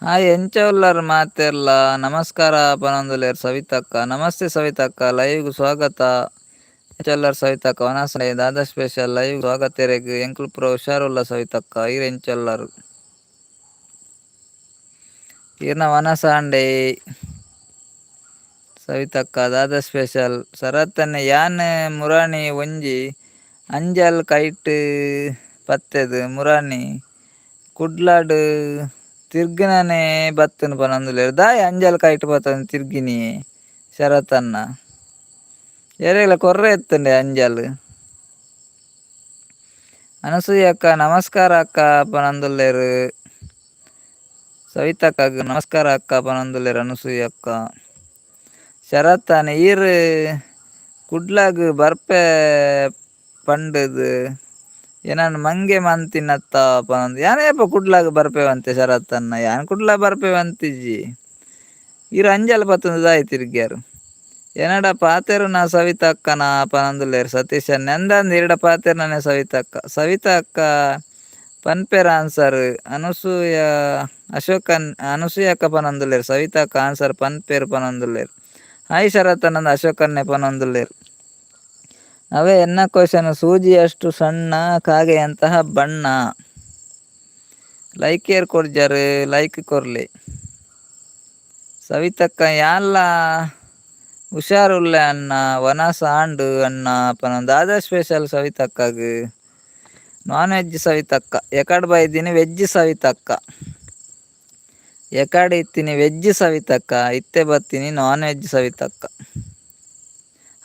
A: ಹಾಯ್, ಎಂಚ ಉಲ್ಲರ್ ಮಾತೆರ್ಲ? ನಮಸ್ಕಾರ ಪನೊಂದುಲ್ಲೆರ್ ಸವಿತಕ್ಕ. ನಮಸ್ತೆ ಸವಿತಕ್ಕ, ಲೈವ್ಗ್ ಸ್ವಾಗತ. ಎಂಚ ಉಲ್ಲರ್ ಸವಿತಕ್ಕ? ವನಸ್ ದಾದಾ ಸ್ಪೆಷಲ್ ಲೈವ್ ಸ್ವಾಗತ ಇರೆಗ್. ಎಂಕುಲು ಪೂರ ಹುಷಾರುಲ್ಲ ಸವಿತಕ್ಕ, ಈರ್ ಎಂಚ ಉಲ್ಲರ್? ಈರ್ನ ವನಸಾಂಡೆ ಸವಿತಕ್ಕ ದಾದಾ ಸ್ಪೆಷಲ್? ಶರತ್ತನ್ನೆ ಯಾನ್ ಮುರಾಣಿ ಒಂಜಿ ಅಂಜಲ್ ಕೈಟ್ ಪತ್ತೆದ್ ಮುರಾಣಿ ಕುಡ್ಲಡ್ ತಿರ್ಗಿನನೇ ಬತ್ತುನು ಪನೊಂದುಲ್ಲೆರ್. ದಾಯೆ ಅಂಜಲ್ ಕೈಟ್ ಪತ್ತೊಂದು ತಿರ್ಗಿನಿ ಶರತ್ತಣ್ಣ? ಏರೆಗ್ಲ ಕೊರ್ರೆ ಇತ್ತುಂಡೆ ಅಂಜಲ್. ಅನಸೂಯ ಅಕ್ಕ ನಮಸ್ಕಾರ ಅಕ್ಕ ಪನೊಂದುಲ್ಲೆರ್. ಸವಿತಕ್ಕಗ್ ನಮಸ್ಕಾರ ಅಕ್ಕ ಪನೊಂದುಲ್ಲೆರ್ ಅನಸೂಯ ಅಕ್ಕ. ಶರತ್ತಣ್ಣ ಈರ್ ಕುಡ್ಲಗ್ ಬರ್ಪೆ ಪಂಡುದ್ ಎನನ್ ಮಂಗೆ ಮಂತಿನತ್ತ ಪನೊಂದು. ಯಾನ್ ಏಪ ಕುಡ್ಲಗ್ ಬರ್ಪೆವಂತೆ ಶರತ್ತಣ್ಣ? ಯಾನ್ ಕುಡ್ಲ ಬರ್ಪೆವಂತಿಜ್ಜಿ. ಈರ್ ಅಂಜಲ್ ಪತ್ತೊಂದು ದಾಯೆ ತಿರ್ಗ್ಯಾರ್? ಎನಡ ಪಾತೆರುನ ಸವಿತಕ್ಕನ ಪನೊಂದುಲ್ಲೆರ್ ಸತೀಶ್ ಅಣ್ಣೆ. ಅಂದಂದ್ ಈರ್ಡ ಪಾತೆರ್ನನೆ ಸವಿತಕ್ಕ. ಸವಿತಾ ಅಕ್ಕ ಪನ್ಪೆರ್ ಆನ್ಸರ್. ಅನಸೂಯ ಅಶೋಕನ್ ಅನಸೂಯ ಅಕ್ಕ ಪನೊಂದುಲ್ಲೆರ್ ಸವಿತಕ್ಕ ಆನ್ಸರ್ ಪನ್ಪೆರ್ ಪನೊಂದುಲ್ಲೆರ್. ಹಾಯ್ ಶರತ್ ಅಣ್ಣಂದ್ ಅಶೋಕನ್ನೆ ಪನೊಂದುಲ್ಲೆರ್. ಅವೇ ಎನ್ನ ಕ್ವಶನ್, ಸೂಜಿಯಷ್ಟು ಸಣ್ಣ ಕಾಗೆಯಂತಹ ಬಣ್ಣ. ಲೈಕ್ ಏರ್ ಕೊರ್ಜರ್? ಲೈಕ್ ಕೊರ್ಲೆ. ಸವಿತಕ್ಕ ಯಾನ್ಲ ಹುಷಾರುಲ್ಲೆ ಅಣ್ಣ, ವನಸ್ ಆಂಡ್ ಅಣ್ಣ ಪನೊಂದು. ದಾದಾ ಸ್ಪೆಷಲ್ ಸವಿತಕ್ಕಗ್? ನಾನ್ ವೆಜ್ ಸವಿತಕ್ಕ. ಎಕಡ್ ಬೈದಿನಿ ವೆಜ್ ಸವಿತಕ್ಕ. ಎಕಡೆ ಇತ್ತಿನಿ ವೆಜ್ ಸವಿತಕ್ಕ, ಇತ್ತೆ ಬತ್ತಿನಿ ನಾನ್ ವೆಜ್ ಸವಿತಕ್ಕ.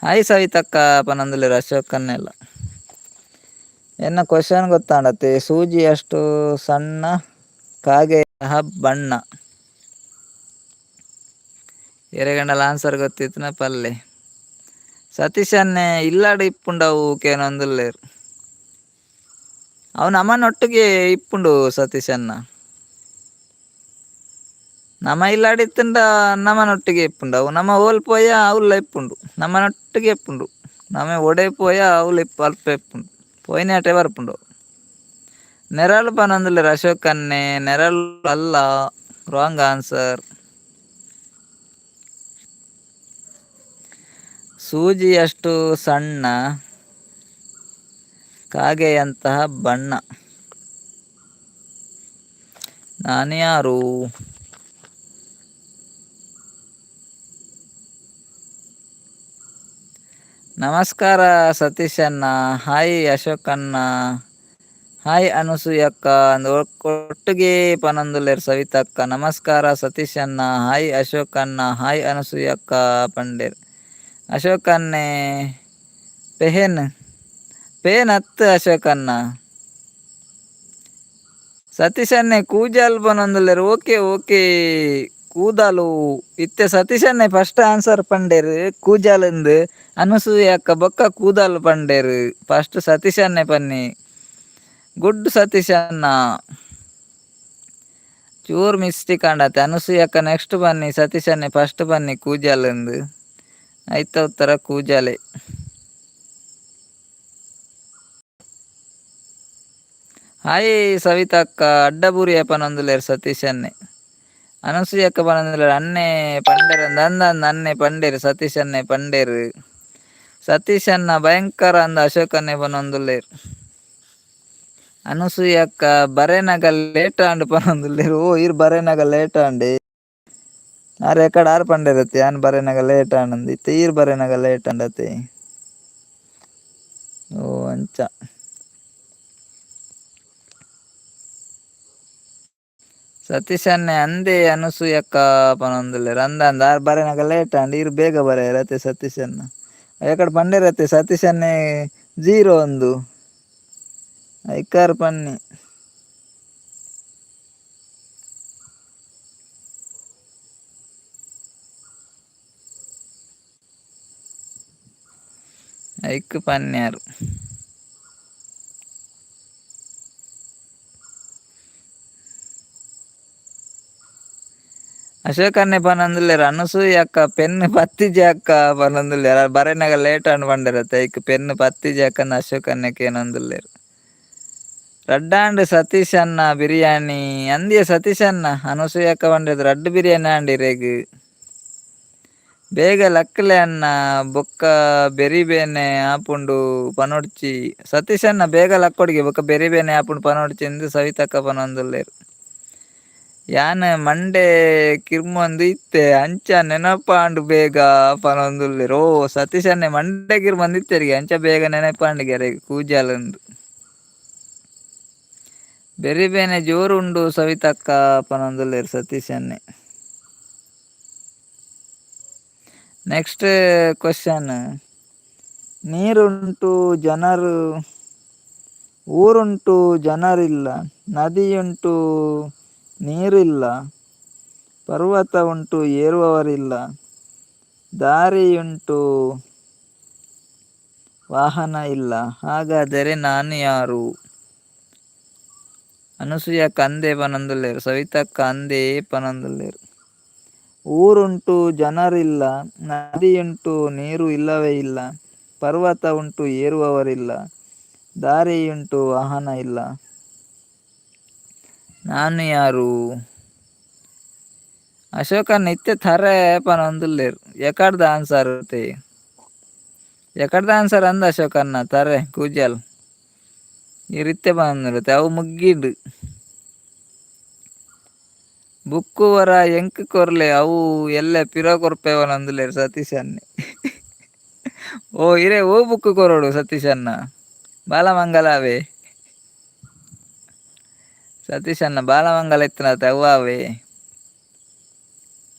A: ಹಾಯ್ ಸವಿತಕ್ಕ ಪನೊಂದುಲ್ಲೆರ್ ಅಶೋಕ್ ಅಣ್ಣೆಲ. ಎನ್ನ ಕ್ವಶನ್ ಗೊತ್ತಾಂಡತ್ತೆ? ಸೂಜಿಯಷ್ಟು ಸಣ್ಣ ಕಾಗೆಯ ಬಣ್ಣ. ಎರೆಗಂಡಲ ಆನ್ಸರ್ ಗೊತ್ತಿತ್ತಿನ ಪಲ್ಲೆ. ಸತೀಶ್ ಅಣ್ಣೆ ಇಲ್ಲಾಡು ಇಪ್ಪುಂಡವು ಕೇನೊಂದುಲ್ಲೆರ್. ಅವು ನಮನೊಟ್ಟಿಗೆ ಇಪ್ಪುಂಡು ಸತೀಶ್ ಅಣ್ಣ. ನಮ ಇಲ್ಲಾಡ್ ಇತ್ತುಂಡ ನಮನೊಟ್ಟಿಗೆ ಇಪ್ಪುಂಡು. ಅವು ನಮ ಓಲ್ ಪೋಯ ಅವ್ಲ ಇಪ್ಪುಂಡು. ನಮನೊಟ್ಟಿಗೆ ಇಪ್ಪುಂಡು. ನಮ ಒಡೆ ಪೋಯ ಅವ್ಲು ಇಪ್ಪ ಅಲ್ಪ ಇಪ್ಪುಂಡು. ಪೋಯಿನಾಟೆ ಬರ್ಪುಂಡು. ನೆರಳು ಪನೊಂದುಲ್ಲೆರ್ ಅಶೋಕ್ ಅಣ್ಣೆ. ನೆರಳು ಅಲ್ಲ, ರಾಂಗ್ ಆನ್ಸರ್. ಸೂಜಿಯಷ್ಟು ಸಣ್ಣ, ಕಾಗೆಯಂತಹ ಬಣ್ಣ, ನಾನ್ಯಾರು? ನಮಸ್ಕಾರ ಸತೀಶ್ ಅಣ್ಣ, ಹಾಯ್ ಅಶೋಕ್ ಅಣ್ಣ, ಹಾಯ್ ಅನಸೂಯಕ್ಕ ಅಂದ್ ಒಟ್ಟಿಗೆ ಪನೊಂದುಲ್ಲೆರ್ ಸವಿತಕ್ಕ. ನಮಸ್ಕಾರ ಸತೀಶ್ ಅಣ್ಣ, ಹಾಯ್ ಅಶೋಕ್ ಅಣ್ಣ, ಹಾಯ್ ಅನಸೂಯಕ್ಕ ಪಂಡೆರ್. ಅಶೋಕ್ ಅಣ್ಣೆ ಪೆಹೆನ್ ಪೇನ್ ಅತ್ತ್ ಅಶೋಕ್ ಅಣ್ಣ. ಸತೀಶ್ ಅಣ್ಣೆ ಕೂಜಲ್ ಪನೊಂದುಲ್ಲೆರ್. ಓಕೆ ಓಕೆ, ಕೂದಲು. ಇತ್ತೆ ಸತೀಶ್ ಅಣ್ಣೆ ಫಸ್ಟ್ ಆನ್ಸರ್ ಪಂಡೆರ್ ಕೂಜಲ್ ಅನಸೂಯ ಅಕ್ಕ ಬೊಕ್ಕ ಕೂದಲು ಪಂಡೆರ್. ಫಸ್ಟ್ ಸತೀಶ್ ಅಣ್ಣೆ ಪನ್ನಿ. ಗುಡ್ ಸತೀಶ್ ಅಣ್ಣ. ಚೂರ್ ಮಿಸ್ಟೇಕ್ ಆಂಡತೆ. ಅನಸೂಯ ಅಕ್ಕ ನೆಕ್ಸ್ಟ್ ಬನ್ನಿ, ಸತೀಶ್ ಅಣ್ಣೆ ಫಸ್ಟ್ ಬನ್ನಿ ಕೂಜಲ್. ಐತ ಉತ್ತರ ಕೂಜಲೆ. ಹಾಯ್ ಸವಿತಕ್ಕ, ಅಡ್ಡಬೂರಿಯ ಪನೊಂದುಲ್ಲೆರ್ ಸತೀಶ್ ಅಣ್ಣೆ. ಅನಸೂಯ ಅಕ್ಕ ಪನೊಂದುಲ್ಲೆರ್ ಅಣ್ಣೆ ಪಂಡೆರ್ ಅಂದ್ ಅಂದ್ ಅಣ್ಣೆ ಪಂಡೆರ್ ಸತೀಶ್ ಅಣ್ಣೆ ಪಂಡೆರ್. ಸತೀಶ್ ಅಣ್ಣ ಭಯಂಕರ ಅಂದ್ ಅಶೋಕ್ ಅಣ್ಣೆ ಪನೊಂದುಲ್ಲೆರ್. ಅನಸೂಯ ಅಕ್ಕ ಬರೆನಗ ಲೇಟ್ ಆಂಡ್ ಪನೊಂದುಲ್ಲೆರ್. ಓ ಈರ್ ಬರೆನಗ ಲೇಟ್ ಆಂಡೆ. ಆರ್ ಎಕಡ್ ಆರ್ ಪಂಡೆರತ್ತೆ ಯಾನ್ ಬರೆನಗ ಲೇಟ್ ಆಂಡ್. ಇತ್ತೆ ಈರ್ ಬರೆನಗ ಲೇಟ್ ಆಂಡತೆ. ಓ ಅಂಚ. ಸತೀಶ್ ಅಣ್ಣೆ ಅಂದೇ ಅನಸೂಯಕ್ಕ ಪನೊಂದುಲ್ಲೆರ್. ಅಂದ್ ಅಂದ್ ಆರ್ ಬರೆನಗ ಲೇಟ್ ಆಂಡ್, ಈರ್ ಬೇಗ ಬರೆಯರ್ ಅತೆ ಸತೀಶ್ ಅಣ್ಣ. ಎಕಡ್ ಪಂಡೆರತ್ತೆ ಸತೀಶ್ ಅಣ್ಣೆ ಜೀರೋ ಅಂದು. ಐಕಾರ್ ಪನ್ನಿ. ಐಕ್ ಪನ್ಯಾರ್. ಅಶೋಕ್ ಅಣ್ಣೆ ಪನೊಂದುಲ್ಲೆರ್ ಅನಸೂಯ ಅಕ್ಕ ಪೆನ್ ಪತ್ತಿಜಿ ಅಕ್ಕ ಪನೊಂದುಲ್ಲೆರ್. ಆರ್ ಬರೆನಗ ಲೇಟ್ ಆಂಡ್ ಪಂಡೆರತ್ತೆ ಐಕ್ ಪೆನ್ ಪತ್ತಿಜಿ ಅಕ್ಕಂದ್ ಅಶೋಕ್ ಅಣ್ಣೆ ಕೇನೊಂದುಲ್ಲೆರ್. ರಡ್ಡಾಂಡ್ ಸತೀಶ್ ಅಣ್ಣ ಬಿರಿಯಾನಿ ಅಂದಿಯೇ ಸತೀಶ್ ಅಣ್ಣ. ಅನಸೂಯ ಅಕ್ಕ ಪಂಡೆರ್ ರಡ್ಡ್ ಬಿರಿಯಾನಿ ಆಂಡ್ ಇರೆಗ್. ಬೇಗ ಲಕ್ಲೆ ಅಣ್ಣ ಬೊಕ್ಕ ಬೆರಿ ಬೇನೆ ಆಪುಂಡು ಪನೊಡ್ಚಿ. ಸತೀಶ್ ಅಣ್ಣ ಬೇಗ ಲಕ್ಕೊಡ್ಗೆ ಬೊಕ್ಕ ಬೆರಿ ಬೇನೆ ಆಪುಂಡು ಪನೊಡ್ಚಿ ಇಂದ್ ಸವಿತಕ್ಕ ಪನೊಂದುಲ್ಲೆರ್. ಯಾನ್ ಮಂಡೆ ಕಿರ್ಮೊಂದು ಇತ್ತೆ ಅಂಚ ನೆನಪಾಂಡ್ ಬೇಗ ಪನೊಂದುಲ್ಲೆರ್. ಓ ಸತೀಶ್ ಅಣ್ಣೆ ಮಂಡೆ ಕಿರ್ಮೊಂದು ಇತ್ತೆರ್ಗೆ ಅಂಚ ಬೇಗ ನೆನಪಾಂಡ್ ಅರೆಗ್ ಕೂಜಲ್ ಇಂದ್. ಬೆರಿ ಬೇನೆ ಜೋರು ಉಂಡು ಸವಿತಕ್ಕ ಪನೊಂದುಲ್ಲೆರ್ ಸತೀಶ್ ಅಣ್ಣೆ. Next question. ನೀರುಂಟು ಜನರು, ಊರುಂಟು ಜನರಿಲ್ಲ, ನದಿಯುಂಟು ನೀರಿಲ್ಲ, ಪರ್ವತ ಉಂಟು ಏರುವವರಿಲ್ಲ, ದಾರಿಯುಂಟು ವಾಹನ ಇಲ್ಲ, ಹಾಗಾದರೆ ನಾನು ಯಾರು? ಅನಸೂಯಕ್ಕ ಅಂದೇ ಪನೊಂದುಲ್ಲೆರ್, ಸವಿತಕ್ಕ ಅಂದೇ ಪನೊಂದುಲ್ಲೆರ್. ಊರುಂಟು ಜನರಿಲ್ಲ, ನದಿಯುಂಟು ನೀರು ಇಲ್ಲವೇ ಇಲ್ಲ, ಪರ್ವತ ಉಂಟು ಏರುವವರಿಲ್ಲ, ದಾರಿಯುಂಟು ವಾಹನ ಇಲ್ಲ, ನಾನು ಯಾರು? ಅಶೋಕಣ್ಣ ಇತ್ತೆ ಥರೆ ಪನೊಂದುಲ್ಲೆರ್. ಎಕಡ್ದ ಆನ್ಸರ್ ತೇ. ಎಕಡ್ದ ಆನ್ಸರ್ ಅಂದ್ ಅಶೋಕಣ್ಣ ತರೆ ಕೂಜಲ್. ಈರ್ ಇತ್ತೆ ಪನೊಂದುಲ್ಲೆರ್ ಅವು ಮುಗ್ಗಿಂಡ್. ಬುಕ್ಕು ಒರ ಎಂಕ್ ಕೊರ್ಲೆ ಅವು ಎಲ್ಲೆ ಪಿರ ಕೊರ್ಪೆ ಪನೊಂದುಲ್ಲೆರ್ ಸತೀಶ್ ಅಣ್ಣೆ. ಓ ಇರೆ ಓ ಬುಕ್ಕು ಕೊರೊಡು ಸತೀಶ್ ಅಣ್ಣ. ಬಾಲಮಂಗಲ ಅವೇ. ಸತೀಶ್ ಅಣ್ಣ ಬಾಲಮಂಗಲ ಇತ್ತಿನತೆ ಅವ್ವಾವೆ.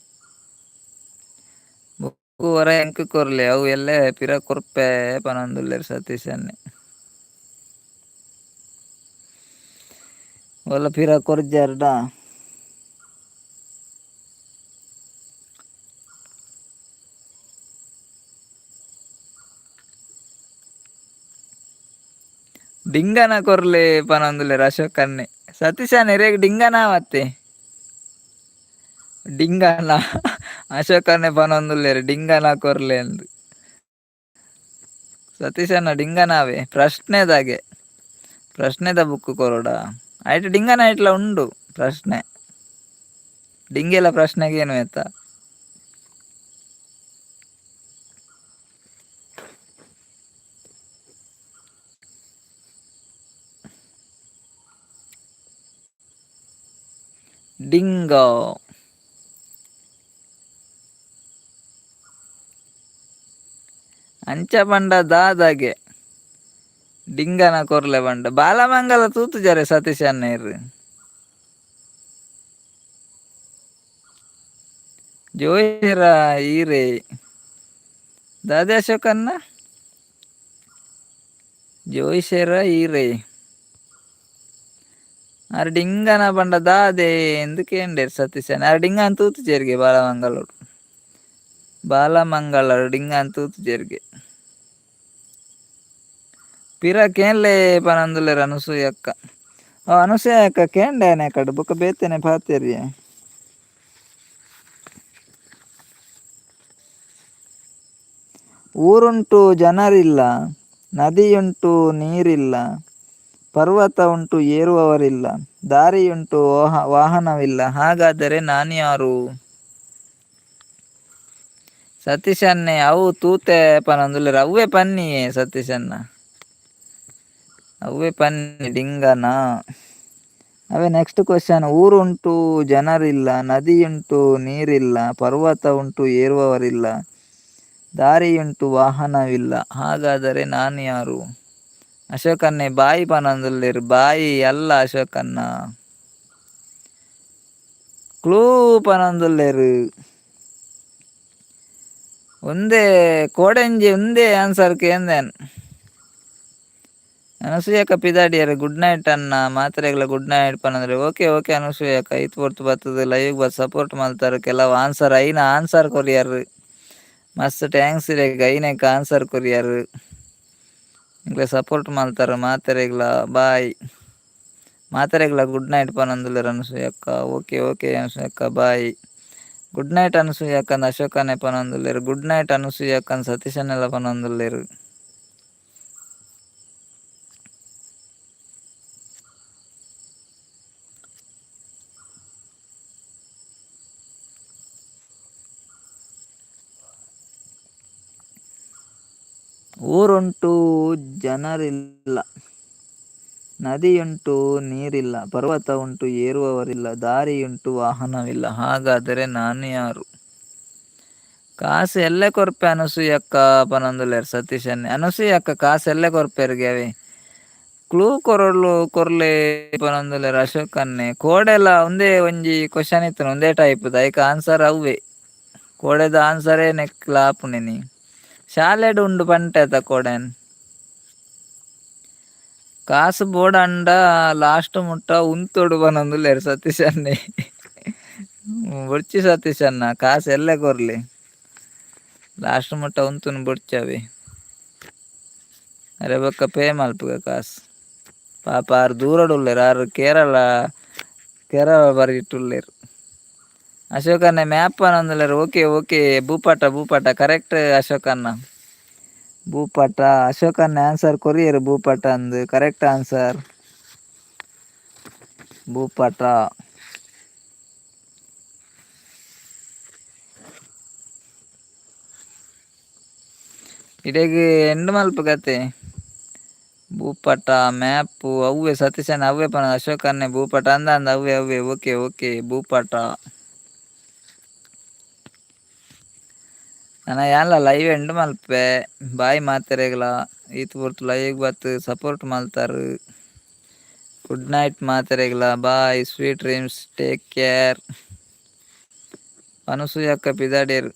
A: ಬುಕ್ಕು ಒರ ಎಂಕ್ ಕೊರ್ಲೆ ಅವು ಎಲ್ಲೆ ಪಿರ ಕೊರ್ಪೆ ಪನೊಂದುಲ್ಲೆರ್ ಸತೀಶ್ ಅಣ್ಣೆ. ಒಲ್ಲ ಪಿರ ಕೊರ್ಜರ್ಡ. ಡಿಂಗನ ಕೊರ್ಲೆ ಪನೊಂದುಲ್ಲೆರ್ ಅಶೋಕನ್ನೆ. ಸತೀಶಣ್ಣ ಇರೆಗ್ ಡಿಂಗನ ಮತ್ತೆ ಡಿಂಗನ ಅಶೋಕನ್ನೆ ಪನೊಂದುಲ್ಲೆರ್ ಡಿಂಗನ ಕೊರ್ಲೆ ಅಂದ್. ಸತೀಶಣ್ಣ ಡಿಂಗನಾವೆ ಪ್ರಶ್ನೆದಾಗೆ ಪ್ರಶ್ನೆದ ಬುಕ್ ಕೊರೊಡ ಐಟ್ ಡಿಂಗನ ಐಟ್ಲ ಉಂಡು ಪ್ರಶ್ನೆ ಡಿಂಗೆಲ ಪ್ರಶ್ನೆಗೆ ಏನು ಆಯ್ತಾ. ಡಿಂಗ ಅಂಚ ಪಂಡ ದಾದಾಗೆ ಡಿಂಗನ ಕೊರ್ಲೆ ಪಂಡ ಬಾಲಮಂಗಲ ತೂತುಜಾರೆ ಸತೀಶ್ ಅಣ್ಣೆರ್. ಜೋಯಿರ ಈರೆ ದಾದೆ ಅಶೋಕಣ್ಣ ಜೋಯಿಸೆರ ಈರೆ ಆರ್ ಡಿಂಗನ ಪಂಡ ದಾದೆ ಎಂದು ಕೇಂಡೆರ್ ಸತೀಶ್ ಅಣ್ಣ. ಆರ್ ಡಿಂಗನ್ ತೂತುಜೆರ್ಗೆ ಬಾಲಮಂಗಳೂರು ಬಾಲಮಂಗಳೂರು ಡಿಂಗನ್ ತೂತುಜೆರ್ಗೆ. ಪಿರ ಕೇನ್ಲೆ ಪನೊಂದುಲ್ಲೆರ್ ಅನಸೂಯ ಅಕ್ಕ. ಓ ಅನಸೂಯ ಅಕ್ಕ ಕೇಂಡೆ ಕಡೆ ಬೊಕ ಬೇತೆನೆ ಪಾತೆರಿಯೆ. ಊರುಂಟು ಜನರಿಲ್ಲ, ನದಿಯುಂಟು ನೀರಿಲ್ಲ, ಪರ್ವತ ಉಂಟು ಏರುವವರಿಲ್ಲ, ದಾರಿಯುಂಟು ವಾಹನವಿಲ್ಲ, ಹಾಗಾದರೆ ನಾನ್ಯಾರು? ಸತೀಶನ್ನೇ ಅವು ತೂತೆ ಪನೊಂದುಲ್ಲೆರ್ ಅವ್ವೆ ಪನ್ನಿಯೇ ಸತೀಶಣ್ಣ ಅವ್ವೆ ಪನ್ನಿ ಡಿಂಗನ. ಅವೇ ನೆಕ್ಸ್ಟ್ ಕ್ವಶನ್. ಊರುಂಟು ಜನರಿಲ್ಲ, ನದಿಯುಂಟು ನೀರಿಲ್ಲ, ಪರ್ವತ ಉಂಟು ಏರುವವರಿಲ್ಲ, ದಾರಿಯುಂಟು ವಾಹನವಿಲ್ಲ, ಹಾಗಾದರೆ ನಾನು ಯಾರು? ಅಶೋಕನ್ನೇ ಬಾಯಿ ಪನೊಂದುಲ್ಲೆರ್ ಬಾಯಿ ಅಲ್ಲ ಅಶೋಕಣ್ಣ. ಕ್ಲೂ ಪನೊಂದುಲ್ಲೆರ್. ಒಂದೇ ಕೋಡೆಂಜಿ ಒಂದೇ ಆನ್ಸರ್ ಕೇಂದೇನ್. ಅನಸೂಯಕ್ಕ ಪಿದಾಡಿಯರ್ ಗುಡ್ ನೈಟ್ ಅಣ್ಣ ಮಾತ್ರೆಗಳ ಗುಡ್ ನೈಟ್ ಪನಂದ್ರೆ ಓಕೆ ಓಕೆ ಅನಸೂಯಕ್ಕ ಇತ್ ಪೊರ್ತು ಬತ್ತದ ಲೈವ್ ಬತ್ ಸಪೋರ್ಟ್ ಮಲ್ತಾರ ಕೆಲವು ಆನ್ಸರ್ ಐನ ಆನ್ಸರ್ ಕೊರಿಯರ್ ಮಸ್ತ್ thanks ಇರೆಗ್ ಐನೆಕ್ ಆನ್ಸರ್ ಕೊರಿಯರ್ ನಿಕ್ಲೆ ಸಪೋರ್ಟ್ ಮಲ್ತಾರ ಮಾತೆರೆಗ್ಲ ಬಾಯ್ ಮಾತೆರೆಗ್ಲ ಗುಡ್ ನೈಟ್ ಪನೊಂದುಲ್ಲೆರ್ ಅನಸೂಯಕ್ಕ ಓಕೆ ಓಕೆ ಅನಸೂಯಕ್ಕ bye good night ಅನಸೂಯಕ್ಕ ಅಶೋಕನೆ ಪನೊಂದುಲ್ಲೆರ್ ಗುಡ್ ನೈಟ್ ಅನಸೂಯಕ್ಕ ಸತೀಶನೆಲ್ಲ ಪನೊಂದುಲ್ಲೆರ್. ಊರುಂಟು ಜನರಿಲ್ಲ, ನದಿಯುಂಟು ನೀರಿಲ್ಲ, ಪರ್ವತ ಉಂಟು ಏರುವವರಿಲ್ಲ, ದಾರಿಯುಂಟು ವಾಹನವಿಲ್ಲ, ಹಾಗಾದರೆ ನಾನು ಯಾರು? ಕಾಸು ಎಲ್ಲೆ ಕೊರ್ಪೆ ಅನಸೂಯಕ್ಕ ಪನೊಂದುಲ್ಲೆರ್ ಸತೀಶನ್ನೇ. ಅನಸೂಯಕ್ಕ ಕಾಸು ಎಲ್ಲೆ ಕೊರ್ಪೆರ್ಗೆ ಅವೆ ಕ್ಲೂ ಕೊರೊಲು ಕೊರ್ಲೆ ಪನೊಂದುಲ್ಲೆರ್ ಅಶೋಕನ್ನೇ. ಕೋಡೆಲ ಒಂದೇ ಒಂಜಿ ಕ್ವಶನ್ ಇತ್ತು ಒಂದೇ ಟೈಪ್ ಐಕ್ ಆನ್ಸರ್ ಅವ್ವೆ ಕೋಡೆದ ಆನ್ಸರೇ ನೆಕ್ಲ ಆಪುಂಡಿನಿ. ಶಾಲೆಡ್ ಉಂಡು ಪಂಟೆತ ಕೋಡೆನ್. ಕಾಸು ಬೋಡಂಡ ಲಾಸ್ಟ್ ಮುಟ್ಟ ಉಂತೊಡು ಪನೊಂದುಲ್ಲೆರ್ ಸತೀಶನ್ನೇ. ಬೊಡ್ಚಿ ಸತೀಶಣ್ಣ ಕಾಸು ಎಲ್ಲೆ ಕೊರ್ಲಿ ಲಾಸ್ಟ್ ಮುಟ್ಟ ಉಂತುನು ಬೊಡ್ಚಿ ಅರೆ ಬೊಕ್ಕ ಪೇ ಮಲ್ಪುಗ ಕಾಸು. ಪಾಪ ಆರ್ ದೂರಡ್ ಉಲ್ಲೆರ್ ಆರ್ ಕೇರಳ ಕೇರಳ ಬರಿಟ್ ಅಶೋಕಣ್ಣ ಮ್ಯಾಪ್ ಪನೊಂದುಲ್ಲೆರ್ ಓಕೆ ಓಕೆ ಭೂಪಟ ಭೂಪಟ ಕರೆಕ್ಟ್ ಅಶೋಕಣ್ಣ. ಭೂಪಟ ಅಶೋಕಣ್ಣ ಆನ್ಸರ್ ಕೊರಿಯರ್ ಭೂಪಟ ಅಂದ್ ಕರೆಕ್ಟ್ ಆನ್ಸರ್ ಭೂಪಟ. ಇಡೆಗ್ ಎಂಡ್ ಮಲ್ಪುಗತೆ ಭೂಪಟ ಮ್ಯಾಪ್ ಅವ್ವೆ ಸತೀಶಣ್ಣ ಅವ್ವೆ ಪನ ಅಶೋಕನ್ನೇ ಭೂಪಟ ಅಂದ ಅಂದ ಅವ್ವೆ ಅವ್ವೆ ಓಕೆ ಓಕೆ ಭೂಪಟ. ನನ ಯಾನ್ಲ ಲೈವ್ ಎಂಡ್ ಮಲ್ಪೆ ಬಾಯ್ ಮಾತೆರೆಗ್ಲ ಈತ್ ಪೊರ್ತು ಲೈವ್ ಬತ್ತ್ ಸಪೋರ್ಟ್ ಮಲ್ತಾರ್. ಗುಡ್ ನೈಟ್ ಮಾತೆರೆಗ್ಲ bye sweet dreams take care. ಅನಸೂಯಕ್ಕ ಪಿದಾಡ್ಯೆರ್.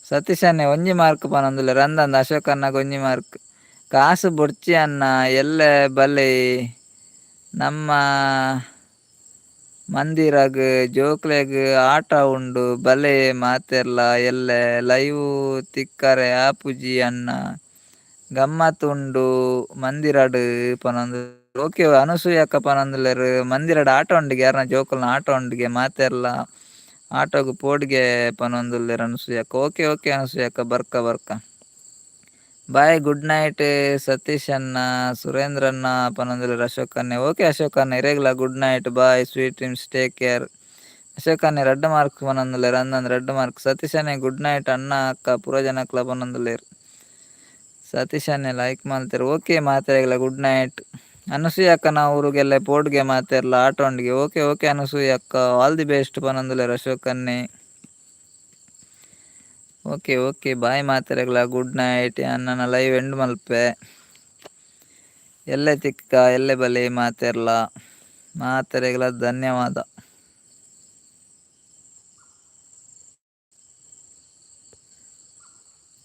A: ಸತೀಶನ್ನೇ ಒಂಜಿ ಮಾರ್ಕ್ ಪನೊಂದುಲ್ಲೆರ್ ಅಂದಂದ್ ಅಶೋಕಣ್ಣಗ್ ಒಂಜಿ ಮಾರ್ಕ್. ಕಾಸು ಬೊಡ್ಚಿ ಅಣ್ಣ ಎಲ್ಲೆ ಬಲೆ ನಮ್ಮ ಮಂದಿರಗ್ ಜೋಕ್ಲೆಗ್ ಆಟ ಉಂಡು ಬಲೆ ಮಾತೆರ್ಲ ಎಲ್ಲೆ ಲೈವ್ ತಿಕ್ಕರೆ ಆಪುಜಿ ಅಣ್ಣ. ಗಮ್ಮತ್ ಉಂಡು ಮಂದಿರಡ್ ಪನೊಂದು. ಓಕೆ ಅನಸೂಯಕ್ಕ ಪನೊಂದುಲ್ಲೆರ್ ಮಂದಿರಡ್ ಆಟೋ ಉಂಡುಗೆ ಯಾರ್ನ ಜೋಕುಲ್ನ ಆಟೋ ಉಂಡುಗೆ ಮಾತೆರ್ಲ ಆಟೋಗ್ ಪೋಡ್ಗೆ ಪನೊಂದುಲ್ಲೆರ್ ಅನಸೂಯಕ್ಕ. ಓಕೆ ಓಕೆ ಅನಸೂಯಕ್ಕ, ಬರ್ಕ ಬರ್ಕ. ಬಾಯ್, ಗುಡ್ ನೈಟ್ ಸತೀಶ್ ಅಣ್ಣ, ಸುರೇಂದ್ರ ಅಣ್ಣ ಪನೊಂದುಲ್ಲೆರ್ ಅಶೋಕ್ ಅಣ್ಣೆ. ಓಕೆ ಅಶೋಕ್ ಅಣ್ಣ, ಇರೆಗ್ಲ good night, bye, sweet dreams, take care. Ashok ಅಣ್ಣೆ ರಡ್ಡ್ ಮಾರ್ಕ್ ಪನೊಂದುಲ್ಲೆರ್, ಅಂದಂದ್ ರಡ್ಡ್ ಮಾರ್ಕ್. ಸತೀಶ್ ಅಣ್ಣೆ ಗುಡ್ ನೈಟ್ ಅಣ್ಣ ಅಕ್ಕ ಪೂರ ಜನಕ್ಲ ಪನೊಂದುಲ್ಲೆರ್. ಸತೀಶ್ ಅಣ್ಣೆ ಲೈಕ್ ಮಲ್ತೆರ್. ಓಕೆ ಮಾತೆರೆಗ್ಲ ಗುಡ್ ನೈಟ್. ಅನಸೂಯ ಅಕ್ಕನ ಊರುಗೆಲ್ಲೆ ಪೋಡ್ಗೆ ಮಾತೆರ್ಲ ಆಟೋ ಉಂಡುಗೆ. ಓಕೆ ಓಕೆ ಅನಸೂಯ ಅಕ್ಕ, ಆಲ್ the best ಪನೊಂದುಲ್ಲೆರ್ ಅಶೋಕ್ ಅಣ್ಣೆ. ಓಕೆ ಓಕೆ ಬಾಯ್ ಮಾತೆರೆಗ್ಲ ಗುಡ್ ನೈಟ್. ಅಣ್ಣನ ಲೈವ್ ಎಂಡ್ ಮಲ್ಪೆ. ಎಲ್ಲೆ ತಿಕ್ಕ, ಎಲ್ಲೆ ಬಲೆ ಮಾತೆರ್ಲ. ಮಾತೆರೆಗ್ಲ ಧನ್ಯವಾದ.